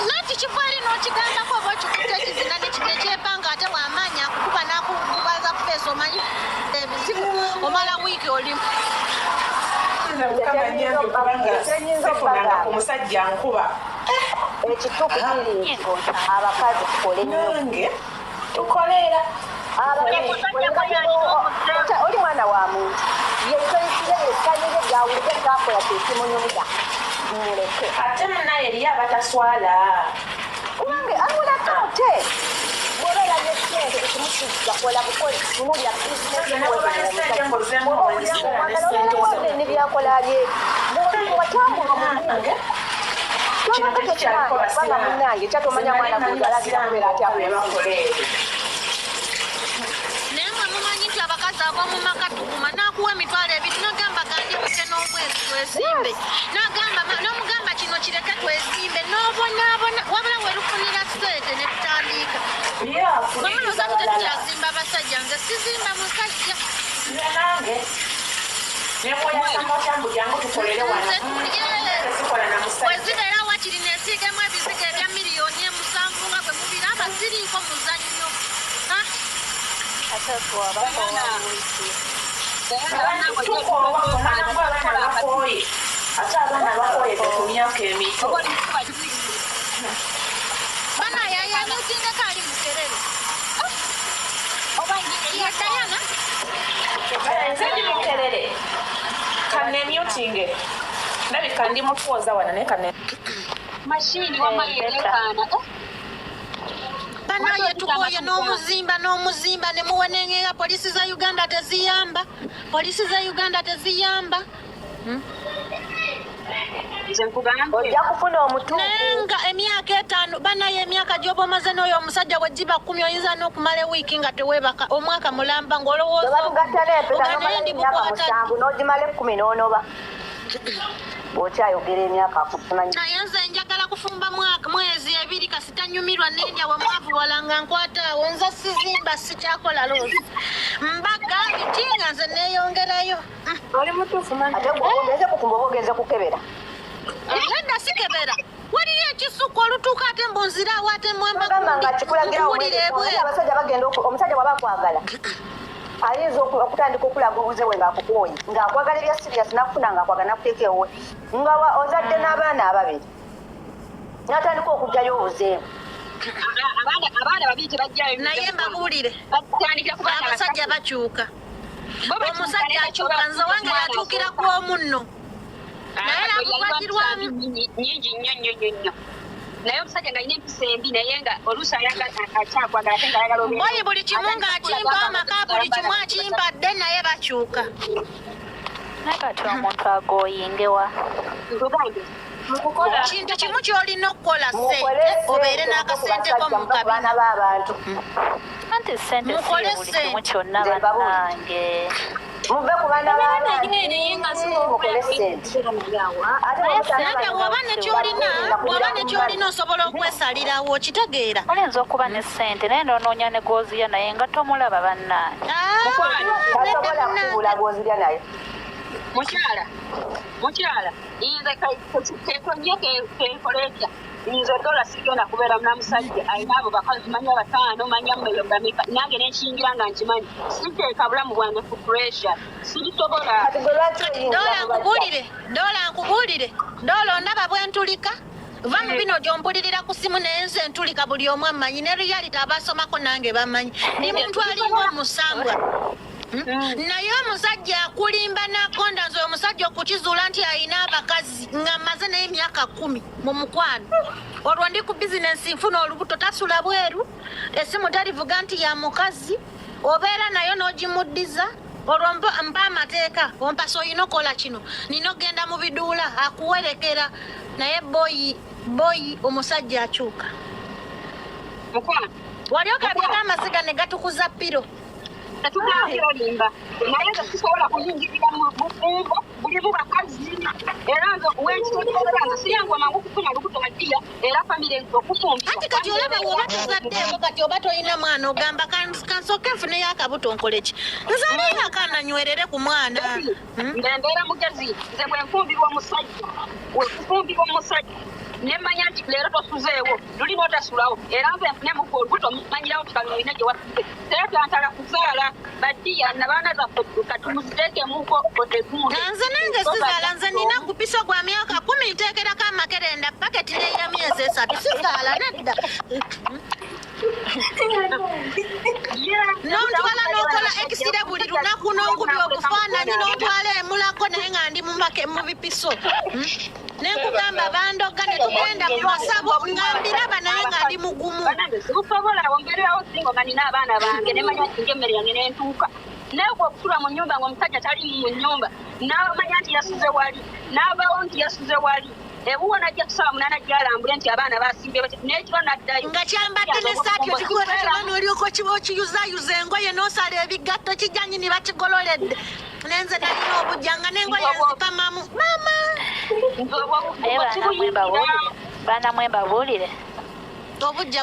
[SPEAKER 2] Nanti kiva eri n'okigambako oba okikutte ekizina nekyepanga ate wamaanyi akukuba n'akukubaza feesi omanyi ebizibu omala wiiki olimu
[SPEAKER 4] Nze Mukama nnyambye kubanga sifunanga ku musajja nkuba.
[SPEAKER 7] Ekituufu kiri nti abakazi tukole nnyo.
[SPEAKER 4] Nange tukoleera.
[SPEAKER 7] Abakazi tukole nnyo. Oli mwana wa muntu yesoyisire yesanyire gyawulire gyakola kyekimunyumira muleke.
[SPEAKER 4] Ate munaye eriyo abataswala.
[SPEAKER 7] Kubanga amuleke ate bw'obeera ne ssente buli kimu kijja kola bukoli tunulya
[SPEAKER 4] Nze nakuba ne ssente ng'ozzeemu owandisigala ne ssente zo.
[SPEAKER 7] nebyakola bye watambula
[SPEAKER 4] Nange kino
[SPEAKER 7] omubiri
[SPEAKER 4] tekikyaliko
[SPEAKER 7] kubanga
[SPEAKER 4] basiraamu.
[SPEAKER 7] munnange kyatomanya mwana gw'ozalabira kubeera atya
[SPEAKER 4] Bye bakola ebyo.
[SPEAKER 2] Naye mwe mumanyi nti abakazi ab'omu maka tuguma n'akuwa 20,000 n'ogamba gandibuke n'omwezi twezimbe n'agamba n'omugamba kino kireke twezimbe n'obonaabona wabula we lufunira ssente ne tutandika
[SPEAKER 4] Ye
[SPEAKER 2] mwe mulowooza
[SPEAKER 4] akuliriza
[SPEAKER 2] nti
[SPEAKER 4] balala.
[SPEAKER 2] tetukyazimba basajja nze sizimba musajja.
[SPEAKER 4] Nze nange nemweyasama otya mbu jangu tukolere wano.
[SPEAKER 2] Nze tulye
[SPEAKER 4] Tezikola na
[SPEAKER 2] bwe
[SPEAKER 4] musajja.
[SPEAKER 2] zibeera wakiri nesiigemu ebizigo ebya 7 million nga bwe mubiraba siriiko muzannyo. Ah,
[SPEAKER 6] Ate twabakoowa wiiki.
[SPEAKER 4] Abantu tukoowa omwana gwe abaana bakooye. Ate abaana bakooye ku myaka emito.
[SPEAKER 2] Bana yayanyuzingeko ali mukerere ye Diana.
[SPEAKER 4] Nze ndi mukerere. Kannemyutinge. Ndabika ndi mutwoza wano naye kanne.
[SPEAKER 3] Mashini wamma yereekaana.
[SPEAKER 2] Banaye tukoye n'omuzimba n'omuzimba ne muwenengera poliisi za Uganda teziyamba poliisi za Uganda teziyamba.
[SPEAKER 3] Nze nkugambye.
[SPEAKER 7] Ojja kufuna omutuufu.
[SPEAKER 2] Naye nga emyaka 5 banaye emyaka gy'oba omaze n'oyo omusajja bwe giba 10 oyinza n'okumala ewiiki nga teweebaka omwaka mulamba ng'olowooza
[SPEAKER 7] Bwe batugatta n'empeta
[SPEAKER 2] oga naye
[SPEAKER 7] n'omala
[SPEAKER 2] ndi
[SPEAKER 7] emyaka
[SPEAKER 2] bukwata
[SPEAKER 7] 7 n'ogimala 10 n'onoba bw'okyayogera emyaka akumanyi.
[SPEAKER 2] Naye nze njagala kufumba mwaka mwezi 2 kasita nyumirwa nendya we mwavuwala nga nkwata awo nze sizimba sikyakola loozi mbaga biti nga nze neeyongerayo.
[SPEAKER 4] Oli mutuufu mama.
[SPEAKER 7] Ate gwe ogenze kufumba oba ogenze kukebera?
[SPEAKER 2] Nedda sikebera waliyo ekisukka olutuuka ate mbu nziraawo ate mwemba
[SPEAKER 7] Bagamba nga kikulagirawo
[SPEAKER 2] nkuwulira ebweru.
[SPEAKER 7] abasajja bagenda omusajja bw'aba akwagala ayinza okutandika okulaga obuze bwe ng'akukooye ng'akwagala ebya serious n'akufuna ng'akwagala n'akuteeka ewuwe nga ozadde n'abaana ababiri n'atandika okuggyayo obuzeebu.
[SPEAKER 3] Abaana babiri tebajjayo.
[SPEAKER 2] Naye mbabuulire
[SPEAKER 3] Batandikira ku baana
[SPEAKER 2] abasajja
[SPEAKER 3] basatu.
[SPEAKER 2] bakyuka.
[SPEAKER 3] Bo bakyuka
[SPEAKER 2] Omusajja
[SPEAKER 3] naye
[SPEAKER 2] akyuka nze wange
[SPEAKER 3] mwana
[SPEAKER 2] yatuukira
[SPEAKER 3] asooka.
[SPEAKER 2] ku omu nno naye
[SPEAKER 3] Ah, yali wa
[SPEAKER 2] nakukwatirwamu.
[SPEAKER 3] mpisa nyingi nnyo nnyo nnyo nnyo naye omusajja ng'alina empisa embi naye nga oluusi ayagala akyakwagala ate ng'ayagala obeere-
[SPEAKER 2] Boyi buli kimu
[SPEAKER 3] Atandika
[SPEAKER 2] ng'akimpa
[SPEAKER 3] okulaga
[SPEAKER 2] amaka buli kimu akimpadde naye bakyuka.
[SPEAKER 6] Naye kati omuntu agooyingewa.
[SPEAKER 3] Nkugambye mukukola
[SPEAKER 2] Kintu kimu ky'olina okukola
[SPEAKER 7] Mukole
[SPEAKER 2] ssente obeere
[SPEAKER 7] ssente muve ku
[SPEAKER 2] n'akasente ko
[SPEAKER 7] basajja
[SPEAKER 2] mu
[SPEAKER 7] muve ku
[SPEAKER 2] kabina.
[SPEAKER 7] baana b'abantu.
[SPEAKER 6] Anti ssente si
[SPEAKER 2] Mukole
[SPEAKER 6] ye buli kimu
[SPEAKER 2] ssente.
[SPEAKER 6] kyonna
[SPEAKER 7] Nze mbabuulire.
[SPEAKER 6] bannange.
[SPEAKER 7] Muve ku baana b'abantu
[SPEAKER 3] naye nga
[SPEAKER 7] mukole ssente ate
[SPEAKER 6] Naye
[SPEAKER 7] bwe mutandika
[SPEAKER 2] Nedda bw'oba ne ky'olina bw'oba ne ky'olina osobola okwesalirawo okitegeera.
[SPEAKER 6] Oyinza okuba ne ssente naye n'onoonya ne gw'ozirya naye nga tomulaba bannange.
[SPEAKER 2] Ah,
[SPEAKER 3] Mukwano.
[SPEAKER 2] nedda
[SPEAKER 7] tasobola
[SPEAKER 2] munnange.
[SPEAKER 7] kukubuula gw'ozirya naye.
[SPEAKER 3] Mukyala mukyala nze kekonye kekola etya nze dola sigenda kubeera na musajja alina abo bakazi manya bataano manya mmeyo bameka nange nenkiyingira nga nkimanyi siteeka bulamu bwange ku pressure sibisobola.
[SPEAKER 7] Kati gwe lwaki oyingira
[SPEAKER 2] Dola
[SPEAKER 7] mu bajja?
[SPEAKER 2] nkubuulire dola nkubuulire dola ondaba bwe ntulika. Va mu bino gyompulirira ku simu naye nze ntulika buli omu ammanyi ne reality abasomako nange bamanyi ndi muntu alinga omusambwa. Naye omusajja akulimba nakonda nze omusajja okukizuula nti alina abakazi nga mmaze naye emyaka 10 mu mukwano olwo ndi ku bizinensi nfuna olubuto tasula bweru esimu talivuga nti ya mukazi obeera nayo n'ogimuddiza olwo mpa amateeka ompasa olina okola kino nina okugenda mu biduula akuwerekera naye boyi boyi omusajja akyuka
[SPEAKER 3] Mukwano.
[SPEAKER 2] Wali okabyeko amaziga ne gatukuza piro.
[SPEAKER 3] Tetugalimba naye nze sisobola kuyingirira mu bufumbo bulimu bakazi era nze wenkitegeera nze siyanguwa mangu kufuna lubuto madiya era famire okufumbirwa.
[SPEAKER 2] Anti kati olaba woba tozaddeeko kati oba tolina mwana ogamba kansooke nfuneyo akabuto nkole ki nzaleyo akaana nywerere ku mwana.
[SPEAKER 3] Nze mbeera mugezi nze bwe nfumbirwa omusajja wekufumbirwa omusajja ne mmanya nti leero tosuzeewo luli n'otasulawo era nze nfune muko olubuto mmanyirawo nti kano olina gye wasuze teetantala kuzaala badiya nabaana zaffe kati muziteekemuko otegunde.
[SPEAKER 2] Nze nange sizaala nze nina gupiso gwa myaka 10 nteekerako amakerenda paketi neya myezi 3 sizaala nedda. N'ontwala n'okola ekisire buli lunaku n'onkubya obufaananyi n'ontwala emulako naye nga ndi mu bipiso. Nenkugamba bandoga ne tugenda mu masabo nga mbiraba naye nga ndi mugumu.
[SPEAKER 3] Sibusobola wongererawo singo nga nina abaana bange ne manya nti emmere yange ne ntuuka. Naye gwe okusula mu nnyumba ng'omusajja tali mu nnyumba n'amanya nti yasuze wali n'avaawo nti yasuze wali ewuwo n'ajja ku ssaawa 8 gy'alambule nti abaana basimbye batya n'ekiro n'addayo.
[SPEAKER 2] Nga kyambadde n'essaati okikuba kyonna n'olyoka okiyuzayuza engoye n'osala ebigatto kijja nnyini bakigololedde. Nenze nalina obujja nga n'engoye nzipamamu. Maama!
[SPEAKER 6] Naye baana mwe mbabuulire.
[SPEAKER 2] Obujja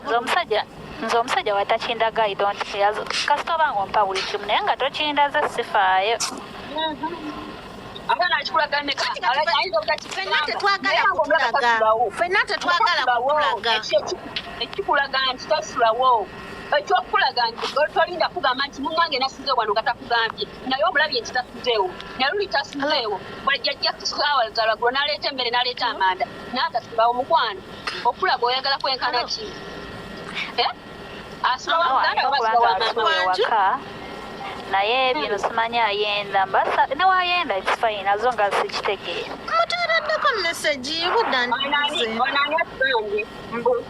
[SPEAKER 6] Nze omusajja watakindaga I don't care. Kasita oba ng'ompa buli kimu naye nga tokindaze sifaayo.
[SPEAKER 2] Ffenna tetwagala kutulaga. Ffenna tetwagala kutulaga.
[SPEAKER 3] Ekikulaga nti tasulawo. Ekyokulaga nti tolinda kugamba nti munnange nasuze wano nga takugambye naye omulabye nti tasuzeewo naye luli tasuzeewo bwajjajja kusaawa zalwagulo n'aleeta emmere n'aleeta amanda n'atasulawo mukwano okulaga oyagala kwenkana ki? Asula wa muganda oba asula wa maama
[SPEAKER 6] waka naye bino simanyi ayenda mbasa ne wayenda it's fine as long as sikitegeera.
[SPEAKER 2] Muteereddeko message budda nze.
[SPEAKER 3] Onani atugambye mbu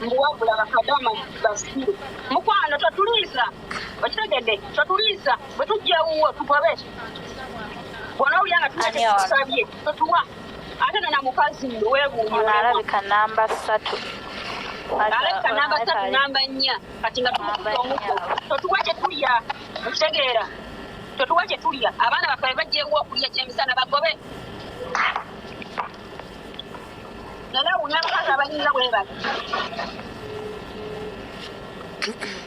[SPEAKER 3] mbuwabula bakadama basiru. Mukwano totuliisa okitegedde totuliisa bwe tujja ewuwo tugobe bw'onoowulira nga tukusabye totuwa ate nona mukazi mbu weewuunye.
[SPEAKER 6] Ono alabika namba 3.
[SPEAKER 3] Alabika namba 3 namba 4 kati nga tumukutte omuggo totuwa kye tulya okitegeera totuwa kye tulya abaana baffe bajja ewuwo okulya kyemisana bagobe. Nana wunya abakazi abayinza bwe bati.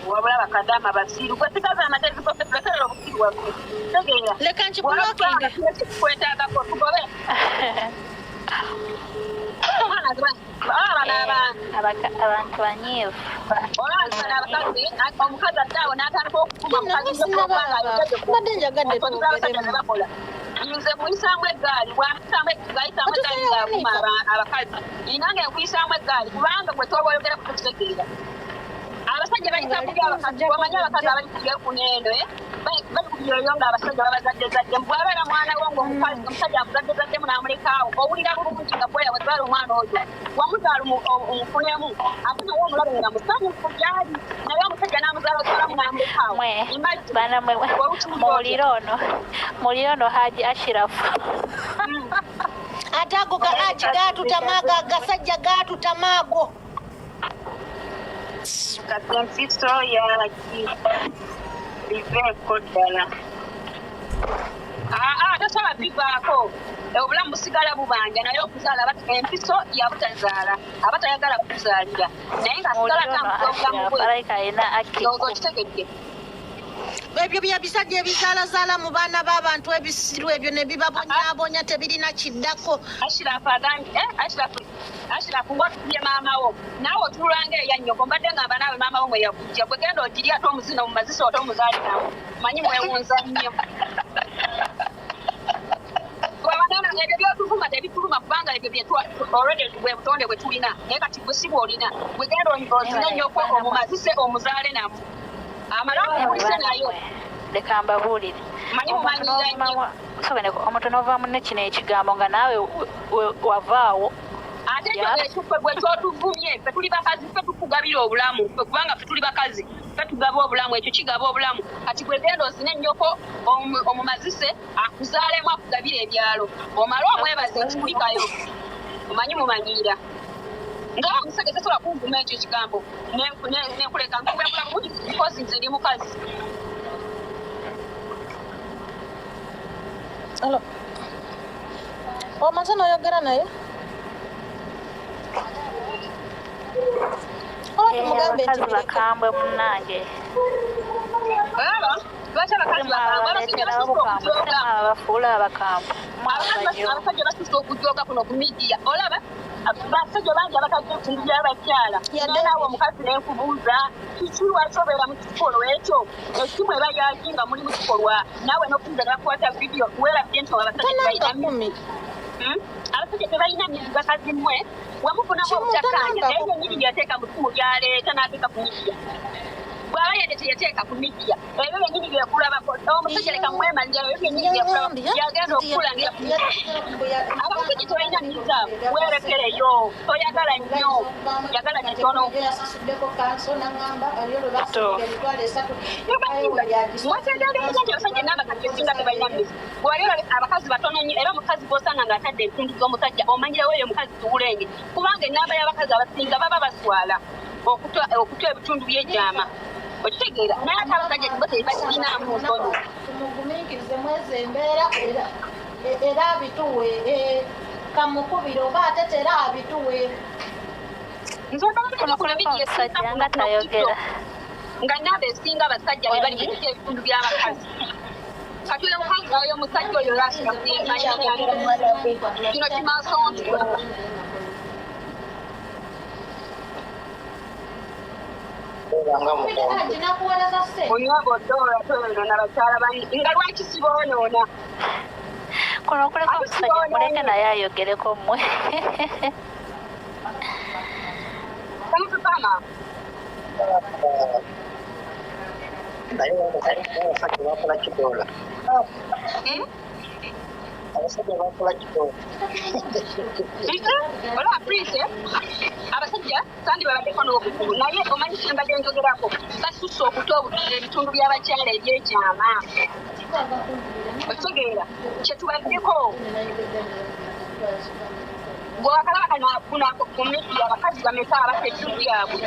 [SPEAKER 3] Wabula bakadama basiru gwe sigaza amagezi goffe tulekerera obusiru bwaffe. Tegeera.
[SPEAKER 2] Leka nkibulookinge.
[SPEAKER 3] Kwetaagako tugobe.
[SPEAKER 6] Abantu banyiivu.
[SPEAKER 3] Omukazi adde awo n'atandika okukuma mukazi
[SPEAKER 2] Mbadde njagadde twogeremu.
[SPEAKER 3] Nze nkuyisaamu eggaali bw'ampitaamu eggaali ng'avuma abakazi nange nkuyisaamu eggaali kubanga gwe tooba oyogera kutukitegeera. Abasajja bayita kubi abakazi omanyi abakazi abali ku eno bali ku byoyo ng'abasajja babazaddezadde bw'abeera mwana wo ng'omukazi omusajja akuzaddezaddemu n'amulekaawo owulira bulungi nga gwe wazaala omwana oyo wamuzaala omufunemu ate naye omulabe nga musanyufu gy'ali naye omusajja n'amuzaala ozalamu n'amulekaawo.
[SPEAKER 6] Baana mwe muwulire ono Haji Ashirafu.
[SPEAKER 2] Ate ago ga Haji gaatutama agasajja gaatutama ago.
[SPEAKER 3] Kati empiso yaki biveeko ddala. Tosobola bivaako obulamu busigala bubanja naye okuzaala empiso yabutazaala aba tayagala kuzaalira naye ng'asigala atambuza obulamu bwe. Ndowooza okitegedde.
[SPEAKER 2] Ebyo bya bisajja ebizaalazaala mu baana b'abantu ebisiru ebyo ne bibabonyaabonya tebirina kiddako.
[SPEAKER 3] Ashirafu agambye Ashirafu ng'otukubye maama wo naawe otunulanga eya nnyoko mbadde ngamba naawe maama wo mwe yakujja gwe genda ogirye ate omuzino mu mazisi ote omuzaaliramu manyi mwewunza nnyo. Ebyo byotuvuma tebituluma kubanga ebyo already bwe butonde bwe tulina, naye kati gwe si bw'olina. Gwe genda ozine nnyoko omumazise omuzaale namu amale omukulise nayo.
[SPEAKER 6] Leka mbabuulire.
[SPEAKER 3] Manyi
[SPEAKER 6] Omuntu
[SPEAKER 3] mumanyiira nnyo.
[SPEAKER 6] Omuntu n'ovaamu ne kino ekigambo nga naawe wavaawo.
[SPEAKER 3] Ate ekyo ekyo ffe gwe kyotuvumye, ffe tuli bakazi, ffe tukugabira obulamu, ffe kubanga ffe tuli bakazi, ffe tugaba obulamu, ekyo kigaba obulamu. Kati gwe genda ozine nnyoko omumazise akuzaalemu akugabire ebyalo, omale omwebaze nti kulikayo. Omanyi mumanyiira nga omusajja tasobola kunvuma ekyo ekigambo nenkuleka nkuwemula bulungi because nze ndi mukazi.
[SPEAKER 2] Alo. Omaze n'oyogera naye? Oba tumugambe nti
[SPEAKER 6] Abakazi
[SPEAKER 2] bireke.
[SPEAKER 6] bakambwe munnange.
[SPEAKER 3] Olaba lwaki abakazi bakambwe? Abasajja
[SPEAKER 6] Simwabaleeterawo
[SPEAKER 3] basusse
[SPEAKER 6] obukambwe,
[SPEAKER 3] okujooga.
[SPEAKER 6] simwabafuula abakambwe.
[SPEAKER 3] Abakazi abasajja basusse okujooga kuno ku midiya. Olaba basajja bangi abatadde ebitundu by'abakyala.
[SPEAKER 2] Yadde
[SPEAKER 3] Naye naawe omukazi nenkubuuza kiki, lwaki obeera mu kikolwa ekyo? Essimu eba yaki nga muli mu kikolwa, naawe n'okubuuza ne bakukwata vidiyo, weerabidde nti abasajja
[SPEAKER 2] Tananga
[SPEAKER 3] tebalina
[SPEAKER 2] kumi.
[SPEAKER 3] Abasajja tebalina mizi. Bakazi mmwe wemufunamu
[SPEAKER 2] Kimu
[SPEAKER 3] obutakkaanya,
[SPEAKER 2] tananga
[SPEAKER 3] naye byennyini byeyateeka mu ssimu byaleeta n'ateeka ku midiya. Bw'aba yadde teyateeka ku midiya, ebyo byennyini byekulabako omusajja leka mwemalira, ebyo byennyini byekulabako byagenda okukulangira ku midiya. Abasajja tebalina mizaabo, weerekereyo, toyagala nnyo, yagala kitono. Mwategeereza nti abasajja n'abakazi esinga tebalina mizi. Bw'oli olaba abakazi batono nnyo, era omukazi gw'osanga ng'atadde ebitundu by'omusajja omanyirawo eyo omukazi tuwulenge, kubanga ennamba y'abakazi abasinga baba baswala okutwa ebitundu by'ekyama, okitegeera? Naye ate abasajja bo tebakirinaamu nsonyi.
[SPEAKER 2] Tumugumiikirize mwezi embeera era era abituwe, kamukubire oba ate tera abituwe.
[SPEAKER 3] Nze
[SPEAKER 6] Kuno kuliko omusajja nga tayogera.
[SPEAKER 3] Nga namba esinga abasajja be bali mu ebitundu by'abakazi. Kati oyo mukazi, oyo omusajja oyo lwaki kino kimansonti?
[SPEAKER 8] Nga mukombe.
[SPEAKER 2] Haji nakuweereza ssente.
[SPEAKER 3] Onywa bodoola toyonoona bakyala banne, nga lwaki siboonoona?
[SPEAKER 6] Kuno kuliko omusajja, muleke naye ayogereko mmwe.
[SPEAKER 3] Kamutupama.
[SPEAKER 8] Naye abasajja bakola kidoola, abasajja bakola kidoola.
[SPEAKER 3] Olaba Prince, abasajja kandi babaddeko n'obuzibu, naye omanyi kyembadde njogerako, basusse okuta ebitundu by'abakyala ebyekyama, okitegeera? Kyetubaddeko gwe wakalaba kano kuno ku midiya, abakazi bameka abata ebitundu byabwe?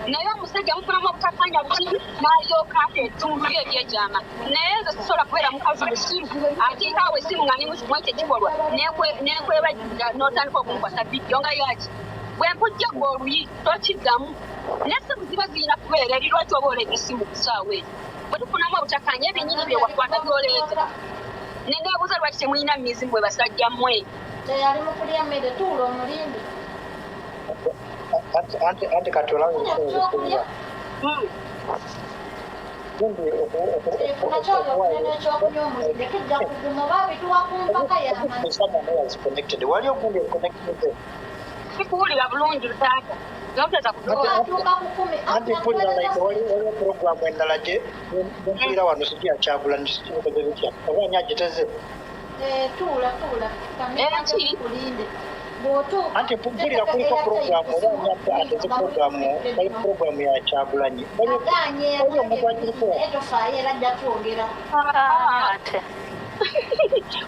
[SPEAKER 3] Naye omusajja mufunamu obutakkaanya bukiri n'alyoka ata ebitundu bye ebyekyama. Naye nze sisobola kubeera mukazi musiru ateeka awo essimu nga ndi mu ekyo ekikolwa nenkwebajja n'otandika okunkwasa vidiyo nga yaki. Bwe nkujja gwe oluyi tokiddamu, n'essimu ziba zirina kubeera eri. Lwaki oba oleeta essimu ku ssaawa eyo? Bwe tufunamu obutakkaanya, ebyennyini bye wakwata by'oleeta, neneebuuza lwaki temulina mizi mmwe basajja mmwe.
[SPEAKER 2] Teyali mu kulya mmere, tuula omulinde.
[SPEAKER 8] Anti kati olaba ebiseera ebisinga gundi
[SPEAKER 2] Nakyoyo okulina ekyokunywa omulinde, tujja kuguma oba abituwa ku mpaka y'amazzi.
[SPEAKER 8] Someone who was connected, waliyo gundi connected.
[SPEAKER 3] Sikuwulira bulungi taata, noteza kutuwa.
[SPEAKER 2] Atuuka ku 10.
[SPEAKER 8] Anti mpulira like waliwo program endala gye mpulira wano, sijja Kyagulanyi, sikikoze bitya oba ani agiteze.
[SPEAKER 2] Eh, tuula tuula.
[SPEAKER 3] Eki?
[SPEAKER 2] Kulinde bw'otuuka.
[SPEAKER 8] Anti mpulira kuliko program, oba ani ateze program, wali program ya Kyagulanyi.
[SPEAKER 2] Aganye.
[SPEAKER 8] Waliwo omuntu agiriko.
[SPEAKER 2] Naye tofaayo, era ajja twogera.
[SPEAKER 6] Ate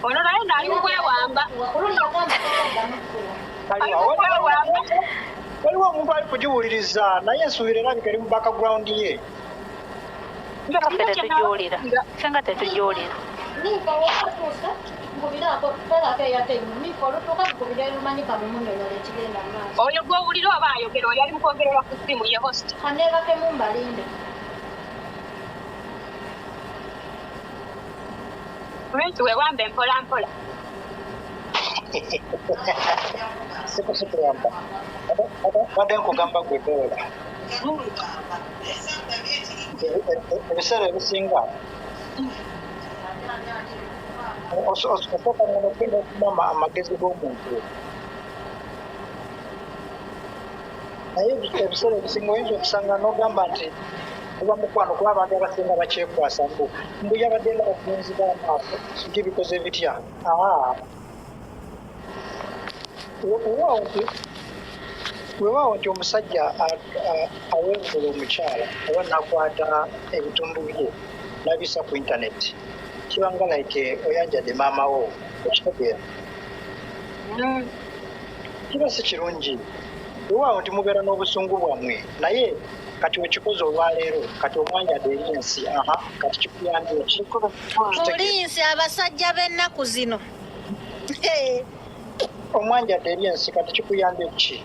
[SPEAKER 3] Ono naye naali mukwewamba.
[SPEAKER 2] Oluli yagamba taddamu kuwa.
[SPEAKER 8] Aliwa, waliwo omuntu ali kugiwuliriza, naye nsuubira erabika eri mu background ye.
[SPEAKER 6] Ffe tetugiwulira, ffe nga tetugiwulira.
[SPEAKER 2] Nifa wokutuusa nkubiraako teekako eyateimu. Nifa olutuuka nkubira erumanyi kamumunnyonnyola ekigenda mu maaso.
[SPEAKER 3] Oyo gw'owulira oba ayogera, oyo ali mukwogerera ku ssimu ye host.
[SPEAKER 2] Kaneebakemu mbalinde.
[SPEAKER 3] Prince, weewambe mpola mpola.
[SPEAKER 8] Sikusikuyamba, badde nkugamba gwe doola, ebiseera ebisinga. Osooka n'okugenda amagezi g'omuntu, naye ebiseera ebisinga oyinza okusanga n'ogamba nti guba mukwano, kuba abantu abasinga bakyekwasa mbu mbu yabadde nga bagenzi b'amaaso nti bikoze bitya. Aa, weewaawo nti omusajja aweebula omukyala oba nakwata ebitundu bye nabisa ku internet, kibanga like oyanjadde maama wo, okitegeera? Kiba si kirungi. Weewaawo nti mubeera n'obusungu bwammwe, naye kati okikoze olwaleero, kati omwanjadde eri ensi, aha, kati kikuyambye ki?
[SPEAKER 2] Poliisi, abasajja b'ennaku zino.
[SPEAKER 8] Omwanjadde eri ensi, kati kikuyambye ki?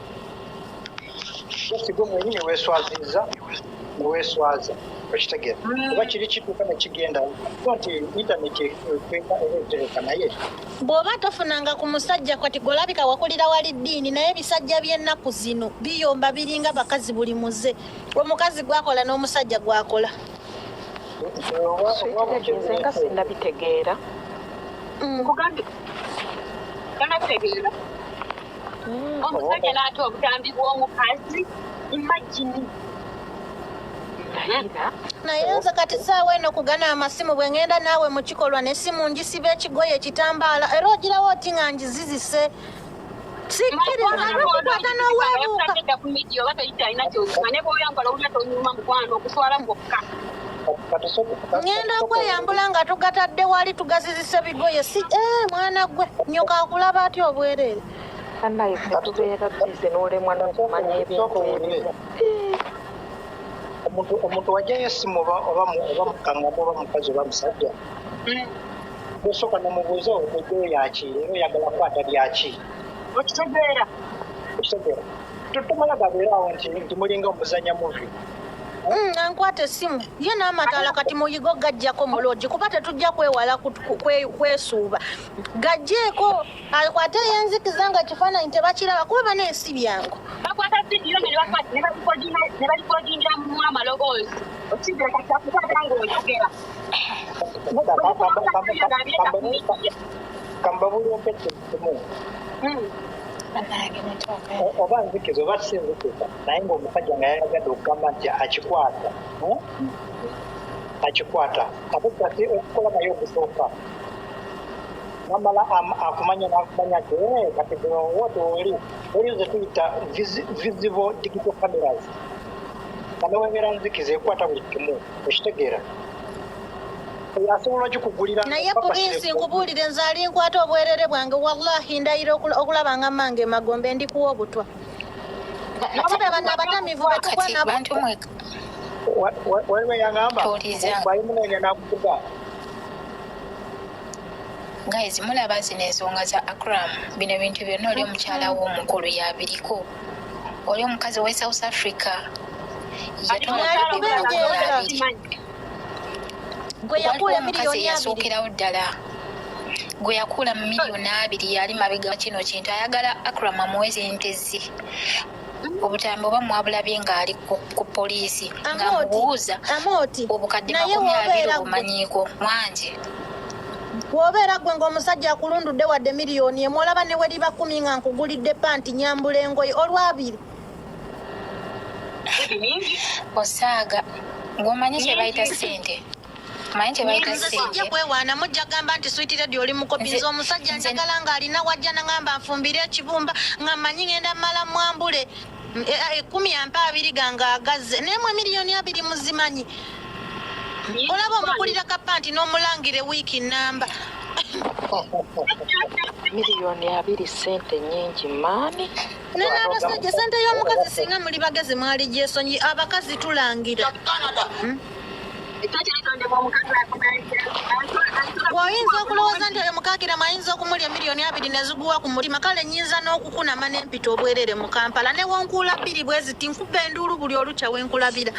[SPEAKER 8] Just gwe mwenyini weeswaziza neweeswaza, okitegeera? Oba kiri kituuka nekigenda nti internet ekweka era etereka, naye
[SPEAKER 2] Bw'oba tofunanga ku musajja, kati golabika wakulira wali ddiini, naye ebisajja by'ennaku zino biyomba, biringa bakazi. Buli muze omukazi gwakola n'omusajja gwakola.
[SPEAKER 8] Oba
[SPEAKER 4] Sweet, nze nga sinnabitegeera.
[SPEAKER 3] Nkugambye, tonabitegeera. Omusajja n'ata obutambi bw'omukazi, imagine.
[SPEAKER 4] Ndayira.
[SPEAKER 2] Naye nze kati saawa eno kugana amasimu, bwe ngenda naawe mu kikolwa n'essimu ngisiba ekigoye, ekitambaala, era ogirawo oti nga ngizizise. Sikkiriza lwekukwata n'oweebuuka.
[SPEAKER 3] Edda ku media oba toyikyalina kyosoma, ne bw'oyambala olulya tonyuma, mukwano, okuswala kwokka.
[SPEAKER 2] Ngenda okweyambula nga tugatadde wali, tugazizise bigoye, si eh, mwana gwe nyoka akulaba atya obwereere?
[SPEAKER 4] Bannaye, ffe tubeera busy n'olemwa n'okumanya ebintu ebimu.
[SPEAKER 8] Omuntu wajjayo essimu, oba mukangamu, oba mukazi oba musajja, osooka nomubuuza, ojjayo yaki era oyagala kukwata byaki?
[SPEAKER 3] Okitegeera?
[SPEAKER 8] Okitegeera? Tomala gabeeraawo nti mulinga omuzanya movie.
[SPEAKER 2] Ankwata essimu ye n'amataala, kati muyigo gajjako mu lodge, kuba tetujja kwewala kwesuuba. Gajjeeko akwate yenzikiza nga kifaananyi tebakiraba, kuba bana ensi byangu.
[SPEAKER 3] Bakwata vidiyo ne balikodingamu amaloboozi, okitegeera? Kati akukwata ng'oyogera.
[SPEAKER 8] Kambabuulireko ekintu kimu. Oba nzikiza oba si nzikiza, naye ng'omusajja nga yayagadde okugamba nti akikwata, Akikwata ate kati okukola naye ogusooka namala akumanya nakumanya nti, "Eh, kati guno wote oli waliyo ze tuyita visible digital cameras, nga newebeera nzikiza ekwata buli kimu, okitegeera? Oyo asobola okikugulira.
[SPEAKER 2] Naye Pulinsi, nkubuulire, nze ali nkwata obwerere bwange, wallahi ndayira okulaba nga mange magombe ndikuwa obutwa. Sibe bano abatamivu betukwa
[SPEAKER 9] Kati
[SPEAKER 2] nabo.
[SPEAKER 9] Bantu mwe.
[SPEAKER 8] Waliwo eyangamba
[SPEAKER 9] Tuwuliriza.
[SPEAKER 8] bwalimunoonya nakuvuga.
[SPEAKER 9] Guys, mulaba zino ensonga za Akram, bino ebintu byonna, oli omukyala we omukulu yabiriko, oli omukazi owe South Africa yatwala
[SPEAKER 2] Yali kubenjeera.
[SPEAKER 9] 200,000.
[SPEAKER 2] Gwe yakuula
[SPEAKER 9] Waliwo omukazi
[SPEAKER 2] 200,000.
[SPEAKER 9] Eyasookerawo ddala gwe yakuula mu 20,000,000, yali mabega wa kino kintu, ayagala Akram amuwe sente ze. Obutambi oba mwabulabye ng'ali ku poliisi ng'amubuuza
[SPEAKER 2] Amooti,
[SPEAKER 9] obukadde
[SPEAKER 2] naye
[SPEAKER 9] 20
[SPEAKER 2] wobeera gwe
[SPEAKER 9] obumanyiiko mwangi.
[SPEAKER 2] Bw'obeera gwe ng'omusajja akulundudde wadde 1 million, olaba ne weriba 10 nga nkugulidde panti, nyambula engoye olwabiri.
[SPEAKER 9] Osaaga ng'omanyi kye bayita ssente, omanyi kye bayita
[SPEAKER 2] Nze sijja
[SPEAKER 9] ssente.
[SPEAKER 2] kwewaana, mujja gamba nti Sweet Lady oli mukopi. Nze omusajja njagala ng'alina wajja nangamba nfumbire ekibumba nga mmanyi ngenda mmala mwambule 10 ampa 20 gange agazze, naye mwe 20 million muzimanyi. Olaba omukulira kapanti n'omulangira ewiiki namba.
[SPEAKER 4] 20 million sente nyingi maani.
[SPEAKER 2] Naye n'abasajja, sente y'omukazi singa muli bagezi mwali gyesonyi. Abakazi tulangira. Bw'oyinza okulowooza nti oyo mukakiramu ayinza okumulya 20 million ne ziguwa ku mutima, kale nyinza n'okukunama n'empita obwerere mu Kampala ne wonkuula bbiri bwe ziti, nkuba enduulu buli olukya wenkulabira.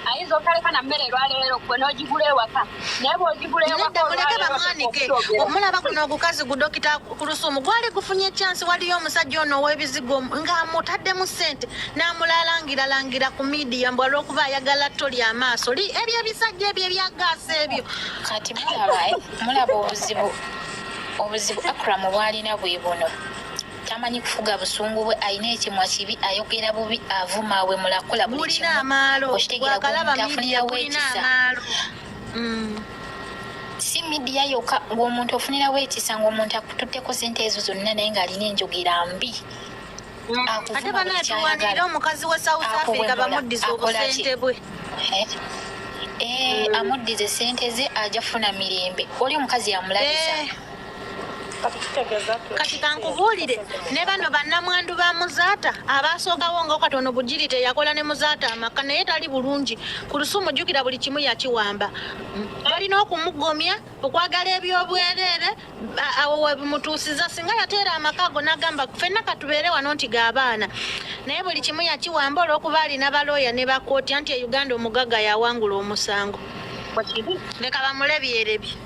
[SPEAKER 3] Ayinza otaleka na mmere lwaleero, gwe n'ogigula ewaka, naye bw'ogigula ewaka
[SPEAKER 2] Nedda, muleke
[SPEAKER 3] olwaleero
[SPEAKER 2] bamwanike.
[SPEAKER 3] okwogera.
[SPEAKER 2] Omulaba guno ogukazi gu Dokita Kulusumu gwali gufunye chance. Waliyo omusajja ono ow'ebizigo ng'amutaddemu ssente n'amulalangira ku media mbu olw'okuba ayagala toli amaaso. Ebyo ebisajja ebyo ebyagaasa ebyo.
[SPEAKER 9] Kati Mulaba, eh? Mulaba obuzibu obuzibu Akram bw'alina bwe buno. Tamanyi kufuga busungu bwe, alina ekimwa kibi, ayogera bubi, avuma, awemula, akola buli
[SPEAKER 10] Mulina
[SPEAKER 9] kimu.
[SPEAKER 10] amaalo.
[SPEAKER 9] Okitegeera
[SPEAKER 10] Bwakalaba
[SPEAKER 9] gw'omuntu
[SPEAKER 10] media
[SPEAKER 9] afunirawo
[SPEAKER 10] kulina
[SPEAKER 9] ekisa.
[SPEAKER 10] amaalo.
[SPEAKER 9] Si midiya yokka ng'omuntu ofunirawo ekisa ng'omuntu akututteko sente ezo zonna naye ng'alina enjogera mbi.
[SPEAKER 10] Ate
[SPEAKER 9] Akuvuma buli
[SPEAKER 10] banaye
[SPEAKER 9] ky'ayagala.
[SPEAKER 10] tuwanirire omukazi wa South Africa
[SPEAKER 9] Akuwemula,
[SPEAKER 10] bamuddize
[SPEAKER 9] akola ki?
[SPEAKER 10] obusente bwe.
[SPEAKER 9] Eh, amuddize sente ze ajja kufuna mirembe. Oli omukazi yamulabisa.
[SPEAKER 10] Kati kankubuulire ne bano bannamwandu ba Muzaata abaasookawo nga katono Bugiri teyakola ne Muzaata amaka naye tali bulungi ku lusumu jjukira buli kimu yakiwamba. Balina okumugomya okwagala ebyobwereere awo webimutuusiza singa yateera amaka ago n'agamba ffenna katubeere wano nti g'abaana naye buli kimu yakiwamba olw'okuba alina balooya ne bakooti anti e Uganda omugagga yawangula omusango. Leka bamulebyerebye.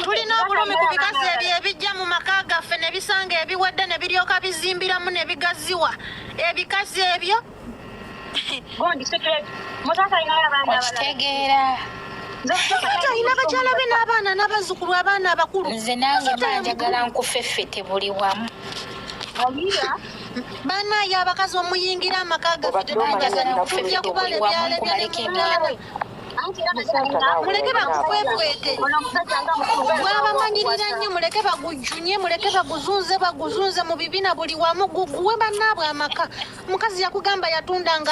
[SPEAKER 10] Tulina obulumi ku bikazi ebyo ebijja mu maka gaffe ne bisanga ebiwedde ne biryoka bizimbiramu ne bigaziwa. Ebikazi ebyo.
[SPEAKER 9] Okitegeera.
[SPEAKER 10] Ate alina bakyala be n'abaana n'abazzukulu abaana abakulu.
[SPEAKER 9] Nze nange mba njagala nkufeffete buli wamu.
[SPEAKER 10] Bannaaye abakazi omuyingira amaka gaffe
[SPEAKER 9] Njagala
[SPEAKER 10] tetujja
[SPEAKER 9] nkufeffete buli wamu
[SPEAKER 10] kubalebyarebya ne
[SPEAKER 9] nkumaleko
[SPEAKER 10] mutaala.
[SPEAKER 9] emirembe.
[SPEAKER 10] Muleke bakukwefwete. Bwabamanyirira nnyo muleke bagujjunye muleke baguzunze baguzunze mu bibina buli wamu guguwe bannaabwe amaka. Omukazi yakugamba yatundanga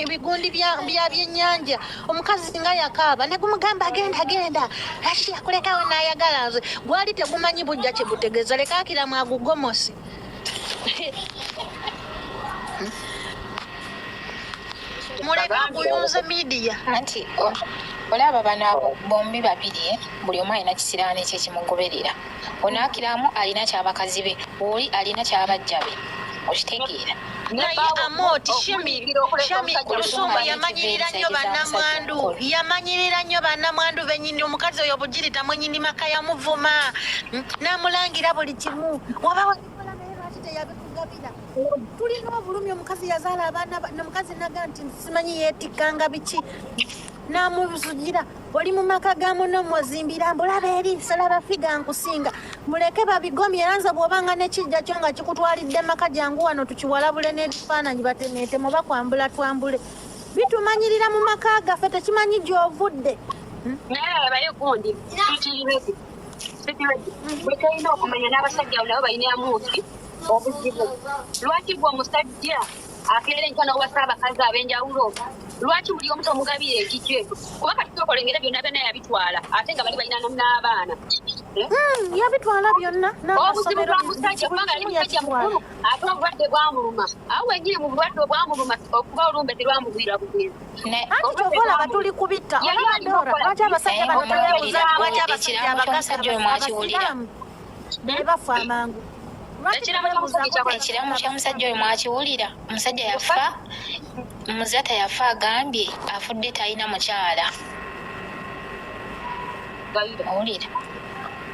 [SPEAKER 10] bigundi bya byennyanja omukazi nga yakaaba ne gumugamba genda genda lwaki yakulekawo n'ayagala nze gwali tegumanyi bujja kye butegeeza leka akiramu agugomose. Muleke aguyunze midiya.
[SPEAKER 9] Anti olaba bano abo bombi babiri eh, buli omu alina kisiraani kye kimugoberera. Ono Akiramu alina kyabakazi be, oli alina kyabajja be. Okitegeera.
[SPEAKER 10] Naye Amoti Shemi Shemi Kulusumu yamanyirira nnyo bannamwandu yamanyirira nnyo bannamwandu bennyini omukazi oyo Bugiri tamwenyini maka yamuvuma n'amulangira buli kimu waba wabikola naye lwaki teyabikugabira. Tulina obulumi omukazi yazaala abaana omukazi naga nti simanyi yeetikkanga biki n'amuzugira oli mu maka ga muno mwozimbira mbulaba eri nsalaba figa nkusinga muleke babigomye era nze bw'obanga n'ekijja kyo nga kikutwalidde maka jangu wano tukiwalabule n'ebifaananyi batemeetemu bakwambula twambule bitumanyirira mu maka gaffe tekimanyi gy'ovudde.
[SPEAKER 3] Naye abaye gundi bwe tulina okumanya n'abasajja nabo balina amuuti obuzibu. Lwaki gwe omusajja akeera enkya n'owasa abakazi ab'enjawulo? Lwaki buli omu tomugabira ekikye? Kuba kati tokolengera byonna byonna yabitwala ate nga bali balina n'abaana.
[SPEAKER 10] Yabitwala byonna
[SPEAKER 3] Obuzibu bwa musajja kubanga yali musajja mukulu ate obulwadde bwamuluma. Awo wennyini mu bulwadde obwamuluma okuba olumbe terwamugwira bugwira.
[SPEAKER 10] Anti kyova olaba tuli kubitta olaba Dora lwaki abasajja bano tebeebuuza nti lwaki abasajja
[SPEAKER 9] Ekiraamo ky'omusajja oyo mwakiwulira.
[SPEAKER 10] abasiraamu be bafa amangu. Lwaki tebeebuuzaako
[SPEAKER 9] Ekiraamo ky'omusajja oyo mwakiwulira. Omusajja yafa, Muzaata yafa agambye afudde talina mukyala. Owulira.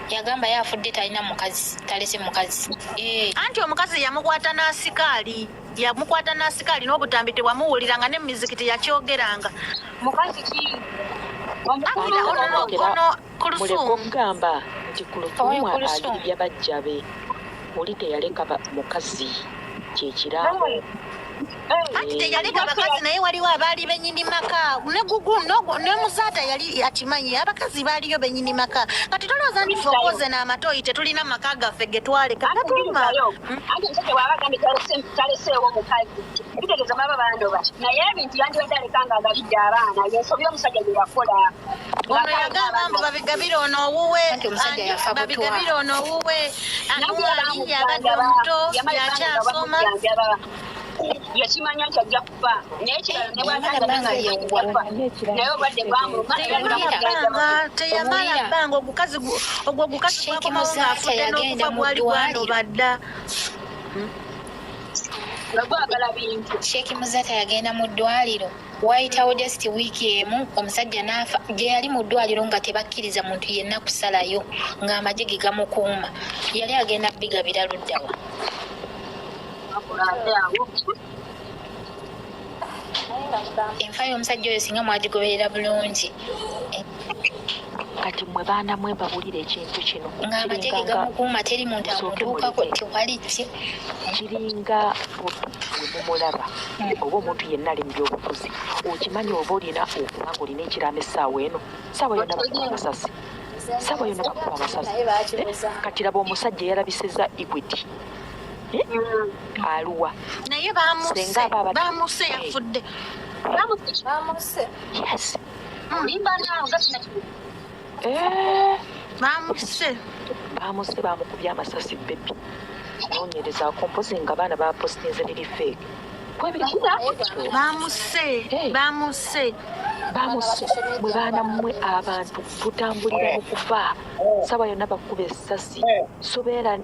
[SPEAKER 9] Yagamba ye afudde talina mukazi, talese mukazi. Eh.
[SPEAKER 10] Anti omukazi yamukwata n'asikaali yamukwata n'asikaali n'obutambi tewamuwuliranga ne mumizikiti yakyogeranga.
[SPEAKER 3] Mukazi ki?
[SPEAKER 10] Akira ono ono
[SPEAKER 11] Muleke
[SPEAKER 10] Kulusumu.
[SPEAKER 11] okugamba nti
[SPEAKER 9] Oyo
[SPEAKER 11] Kulusumu
[SPEAKER 9] Kulusumu.
[SPEAKER 11] alirya bajja be. Oli teyaleka mukazi kyekiraamo.
[SPEAKER 10] Anti teyaleka bakazi naye waliwo abaali bennyini maka ne gugu ne Muzaata yali akimanyi abakazi baaliyo bennyini maka kati tolowooza nti ffe okwoze n'amatoyi tetulina maka gaffe ge twaleka gatuluma.
[SPEAKER 3] Anti omusajja bw'aba agambye taleseewo mukazi bitegeeza baba bandoba naye ebintu yandibadde aleka nga agabidde abaana yensobi omusajja gye yakola.
[SPEAKER 10] Ono yagamba mbu babigabire ono owuwe
[SPEAKER 9] Anti omusajja yafa butwa.
[SPEAKER 10] babigabire ono owuwe
[SPEAKER 3] Nange
[SPEAKER 10] anuali abadde omuto yakyasoma.
[SPEAKER 3] Yakimanya nti ajja kufa naye ekirala ne
[SPEAKER 9] Yamala ebbanga lyewala.
[SPEAKER 3] naye obulwadde bwamuluma
[SPEAKER 10] teyamala
[SPEAKER 9] Owulira.
[SPEAKER 10] bbanga ogukazi ogwo ogukazi
[SPEAKER 9] Sheikh
[SPEAKER 10] gwakomawo
[SPEAKER 9] Muzaata
[SPEAKER 10] ng'afudde
[SPEAKER 9] yagenda
[SPEAKER 10] n'okufa
[SPEAKER 9] mu
[SPEAKER 10] gwali
[SPEAKER 9] ddwaliro.
[SPEAKER 10] gwanoba dda.
[SPEAKER 3] Nga gwagala bintu.
[SPEAKER 9] Sheikh Muzaata yagenda mu ddwaliro waayitawo just wiiki emu omusajja n'afa gye yali mu ddwaliro nga tebakkiriza muntu yenna kusalayo ng'amagye ge gamukuuma yali agenda bigabira luddawa. Enfa y'omusajja oyo singa mwagigoberera bulungi.
[SPEAKER 11] Kati mwe baana mwe mbabulira ekintu kino.
[SPEAKER 9] Ng'amagye ge
[SPEAKER 11] Kiringa nga
[SPEAKER 9] gamukuuma, teri muntu
[SPEAKER 11] musooke
[SPEAKER 9] amutuukako,
[SPEAKER 11] muleke.
[SPEAKER 9] Tewali ki.
[SPEAKER 11] Kiringa Bobi we mumulaba oba omuntu yenna ali mu byobufuzi, okimanyi oba olina okuba nga olina ekiraamo essaawa eno, ssaawa yonna bakuba amasasi, ssaawa yonna bakuba amasasi. Eh, kati laba omusajja eyalabisizza Equity, eh? Aluwa?
[SPEAKER 10] Naye bamuse.
[SPEAKER 11] Senga aba abadde
[SPEAKER 10] Bamuse.
[SPEAKER 11] Eh,
[SPEAKER 10] Yafudde.
[SPEAKER 7] Bamuse.
[SPEAKER 11] Yes.
[SPEAKER 3] Olimba naawe nga sinakiri.
[SPEAKER 11] Eh,
[SPEAKER 10] Bamuse.
[SPEAKER 11] Bamuse, bamukubye amasasi. Bebi, noonyerezaako mpozi nga baana bapostinze liri fake kwebiri.
[SPEAKER 10] Bamuse. Bamuse.
[SPEAKER 11] Bamuse. Mwe baana mmwe, abantu tutambulira mu kufa, saawa yonna bakuba essasi, sobeera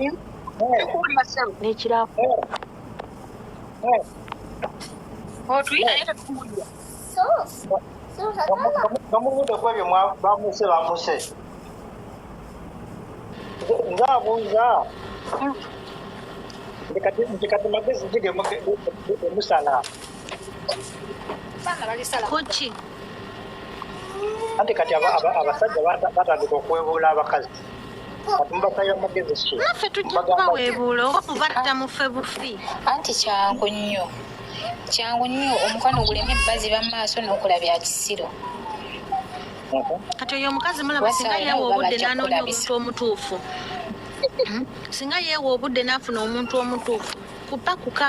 [SPEAKER 11] n'ekiraamo.
[SPEAKER 3] Otuyita naye tetukuwulira.
[SPEAKER 8] Bamuvudde ku ebyo, bamuse, bamuse. Nze abuuza nti kati magezi ki gemusala?
[SPEAKER 10] Kuki?
[SPEAKER 8] Anti kati abasajja batandika okwebuula abakazi, kati mubasalira magezi ki?
[SPEAKER 10] Naffe tujja
[SPEAKER 8] Mubagamba ki?
[SPEAKER 10] kubaweebuula oba kubatta mufe bufi.
[SPEAKER 9] Anti kyangu nnyo, kyangu nnyo omukwano guleme baziba mu maaso n'okola bya kisiro.
[SPEAKER 10] Kati oyo omukazi mulaba,
[SPEAKER 9] Kuba
[SPEAKER 10] singa
[SPEAKER 9] saawa
[SPEAKER 10] yeewa
[SPEAKER 9] oba
[SPEAKER 10] obudde
[SPEAKER 9] bajja
[SPEAKER 10] n'anoonya
[SPEAKER 9] kukulabisa.
[SPEAKER 10] omuntu omutuufu. Singa yeewa obudde n'afuna omuntu omutuufu, kupakuka.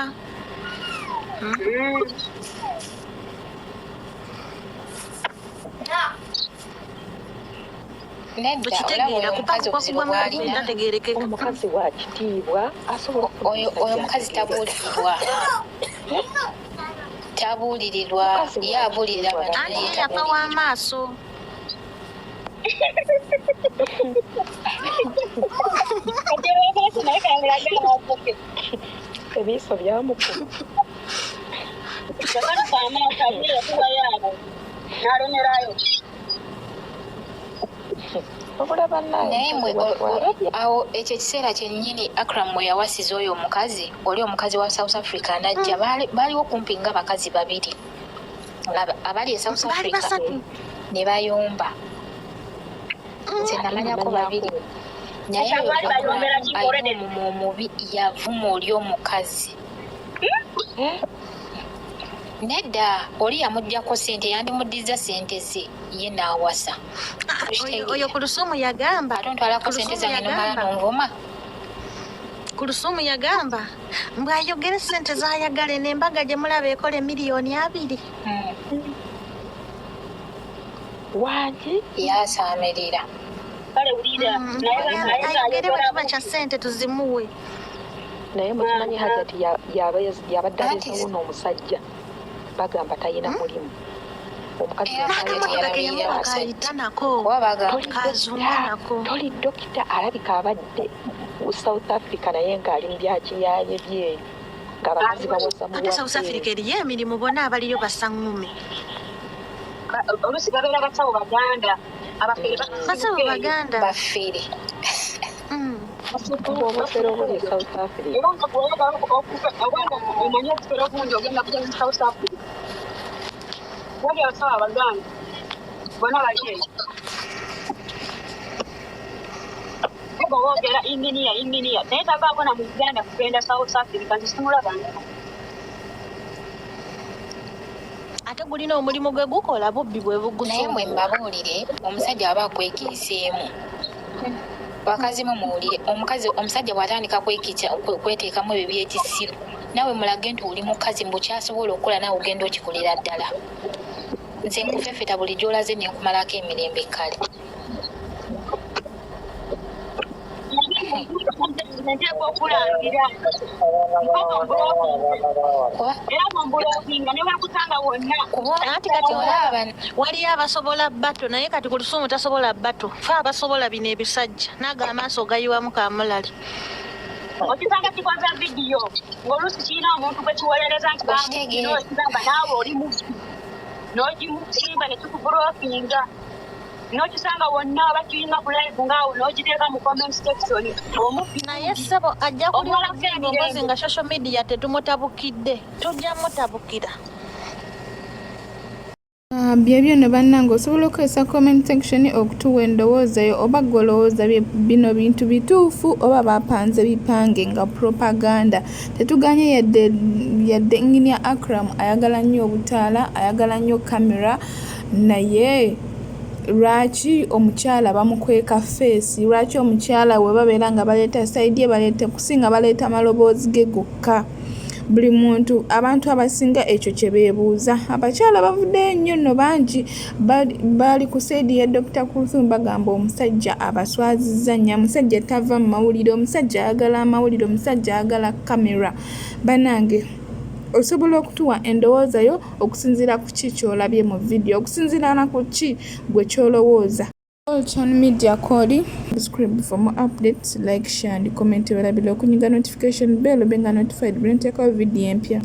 [SPEAKER 9] Nedda, olaba
[SPEAKER 10] Okitegeera,
[SPEAKER 9] oyo omukazi
[SPEAKER 10] kupakuka
[SPEAKER 9] obuzibu
[SPEAKER 10] kugwa mu
[SPEAKER 9] bw'alina,
[SPEAKER 10] tategeerekeka.
[SPEAKER 11] Omukazi wa kitiibwa asobola okufuna
[SPEAKER 9] oyo
[SPEAKER 11] omusajja
[SPEAKER 9] oyo omukazi
[SPEAKER 11] ategeera.
[SPEAKER 9] Tabuulirirwa, tabuulirirwa.
[SPEAKER 11] Omukazi
[SPEAKER 9] Ye
[SPEAKER 11] wa
[SPEAKER 9] abuulirira
[SPEAKER 11] kitiibwa.
[SPEAKER 9] abantu,
[SPEAKER 10] Anti
[SPEAKER 9] naye
[SPEAKER 10] ye yafa
[SPEAKER 9] tabuulirirwa.
[SPEAKER 10] w'amaaso.
[SPEAKER 11] Ebiiso byamukuba.
[SPEAKER 3] Yakaluka amaaso, alina yakubayo abo n'alemerayo.
[SPEAKER 11] Wabula bannaye,
[SPEAKER 9] Naye mwe
[SPEAKER 11] omukazi watwalabye.
[SPEAKER 9] Awo ekyo ekiseera kyennyini Akram mwe yawasiza oyo omukazi, oli omukazi wa South Africa najja, baaliwo kumpi nga bakazi babiri abali e South
[SPEAKER 10] Baali
[SPEAKER 9] Africa
[SPEAKER 10] basatu.
[SPEAKER 9] ne bayomba. Nze
[SPEAKER 11] Ate
[SPEAKER 9] namanyako
[SPEAKER 11] namanyako
[SPEAKER 9] babiri, naye
[SPEAKER 3] Kati
[SPEAKER 9] oyo
[SPEAKER 3] baali
[SPEAKER 9] Akram
[SPEAKER 3] bayombera ki
[SPEAKER 9] alina
[SPEAKER 3] already?
[SPEAKER 9] omumwa omubi, yavuma oli omukazi.
[SPEAKER 11] Eh?
[SPEAKER 9] Nedda, oli yamugjako sente, yandimuddiza sente ze ye n'awasa.
[SPEAKER 10] Ah, oyo oyo
[SPEAKER 9] Okitegeera?
[SPEAKER 10] Kulusumu yagamba,
[SPEAKER 9] Ate ontwalako sente
[SPEAKER 10] Kulusumu
[SPEAKER 9] zange nomala
[SPEAKER 10] yagamba,
[SPEAKER 9] nonvuma.
[SPEAKER 10] Kulusumu yagamba mbw ayogere sente zayagala, eno embaga gye mulaba ekola 20 million.
[SPEAKER 11] Wangi.
[SPEAKER 9] Yasaamirira.
[SPEAKER 3] Kale wulira, naye
[SPEAKER 10] Agamba
[SPEAKER 3] naye
[SPEAKER 10] ayogere bwe
[SPEAKER 3] ng'ayogera
[SPEAKER 10] kiba kya sente tuzimuwe.
[SPEAKER 11] Naye mukimanyi Hajati yabadde
[SPEAKER 9] Anti
[SPEAKER 11] aleesewo n'omusajja, bagamba talina mulimu, omukazi
[SPEAKER 9] Era
[SPEAKER 11] yabadde
[SPEAKER 9] Hajati
[SPEAKER 10] N'akamotoka ke
[SPEAKER 9] yalabirira
[SPEAKER 10] yamuwa
[SPEAKER 9] abasajja.
[SPEAKER 10] kayita nako,
[SPEAKER 9] Kuba bagamba
[SPEAKER 11] toli
[SPEAKER 10] kazunga
[SPEAKER 11] dokita,
[SPEAKER 10] nako.
[SPEAKER 11] Toli dokita, alabika abadde mu South Africa naye ng'ali mu byakiyaye byeyo ng'abakazi bawasa
[SPEAKER 10] Ate South Africa
[SPEAKER 11] muwaffe.
[SPEAKER 10] Eriyo emirimu, bonna abaliyo basaŋŋume.
[SPEAKER 3] Oluusi babeera basawo baganda abafere.
[SPEAKER 10] Basawo
[SPEAKER 3] Basibuka eyo.
[SPEAKER 10] baganda.
[SPEAKER 9] Bafere.
[SPEAKER 11] Obufere obuli e South Africa.
[SPEAKER 3] Era nga bw'oyagala oba nga omanyi obufere obungi, ogenda kugenda mu South Africa, wali abasawo abaganda bonna bali eyo. Oba boogera inginiya, inginiya, naye tavaako na mu Uganda kugenda South Africa, nze simulabanga.
[SPEAKER 10] Ate gulina omulimu gwe gukola, bubbi bwe
[SPEAKER 9] Naye mwe
[SPEAKER 10] bugusumbuwa.
[SPEAKER 9] mbabuulire, omusajja aba akwekiiseemu, bakazi mwe muwulire, omukazi omusajja bw'atandika kweteekamu ebyo byekisiru, naawe mulage nti oli mukazi, mbu kyasobola okukola naawe ogenda okikolera ddala. Nze nkufefeta buli gy'olaze nenkumalako emirembe, kale.
[SPEAKER 3] Nteekwa okulangira mpaka mbulokinga.
[SPEAKER 9] Kuba
[SPEAKER 3] Era bwombulokinga ne bwekusanga wonna.
[SPEAKER 9] Kuba
[SPEAKER 10] Anti kati olaba,
[SPEAKER 9] olaba
[SPEAKER 10] waliyo abasobola bato, naye kati Kulusumu tasobola bato. Fe abasobola bino ebisajja nago amaaso gayiwamu kamulali.
[SPEAKER 3] Okisanga kikoze vidiyo ng'oluusi kirina omuntu gwe kiwolereza nti
[SPEAKER 9] Okitegeera.
[SPEAKER 3] bamukigamba naawe oli mubbi, n'ogimusimba ne kikubulokinga, n'okisanga wonna abakiringa ku live ngaawo n'ogiteeka mu comment section, omubbi.
[SPEAKER 10] Naye ssebo ajja kulya
[SPEAKER 3] Omuwala
[SPEAKER 10] obuzimba
[SPEAKER 3] emirembe.
[SPEAKER 10] Mpozi nga social media tetumutabukiddde, tujja mutabukira.
[SPEAKER 1] Ah, byebyo no bannange, osobola okukozesa comment section okutuwa endowooza yo, oba gwe olowooza bino bintu bituufu oba bapanze bipange nga propaganda. Tetuganye yadde yadde Engineer Akram ayagala nnyo obutaala, ayagala nnyo kamera, naye lwaki omukyala bamukweka feesi? Lwaki omukyala we babeera nga baleeta sayidi ye, baleeta kusinga baleeta maloboozi ge gokka? Buli muntu, abantu abasinga ekyo kye beebuuza. Abakyala bavuddeyo nnyo nno, bangi bali ku sayidi ya Dokita Kulthum, bagamba omusajja abaswazizza nnyo, omusajja tava mu mawulire, omusajja ayagala amawulire, omusajja ayagala kamera. Banange, osobola okutuwa endowooza yo okusinziira ku ki ky'olabye mu vidiyo, okusinziira na ku ki gwe ky'olowooza. All Channel Media Koli. Subscribe for more updates, like, share and comment. Werabira okunyiga notification bell obe nga notified bwe nteekawo vidiyo empya.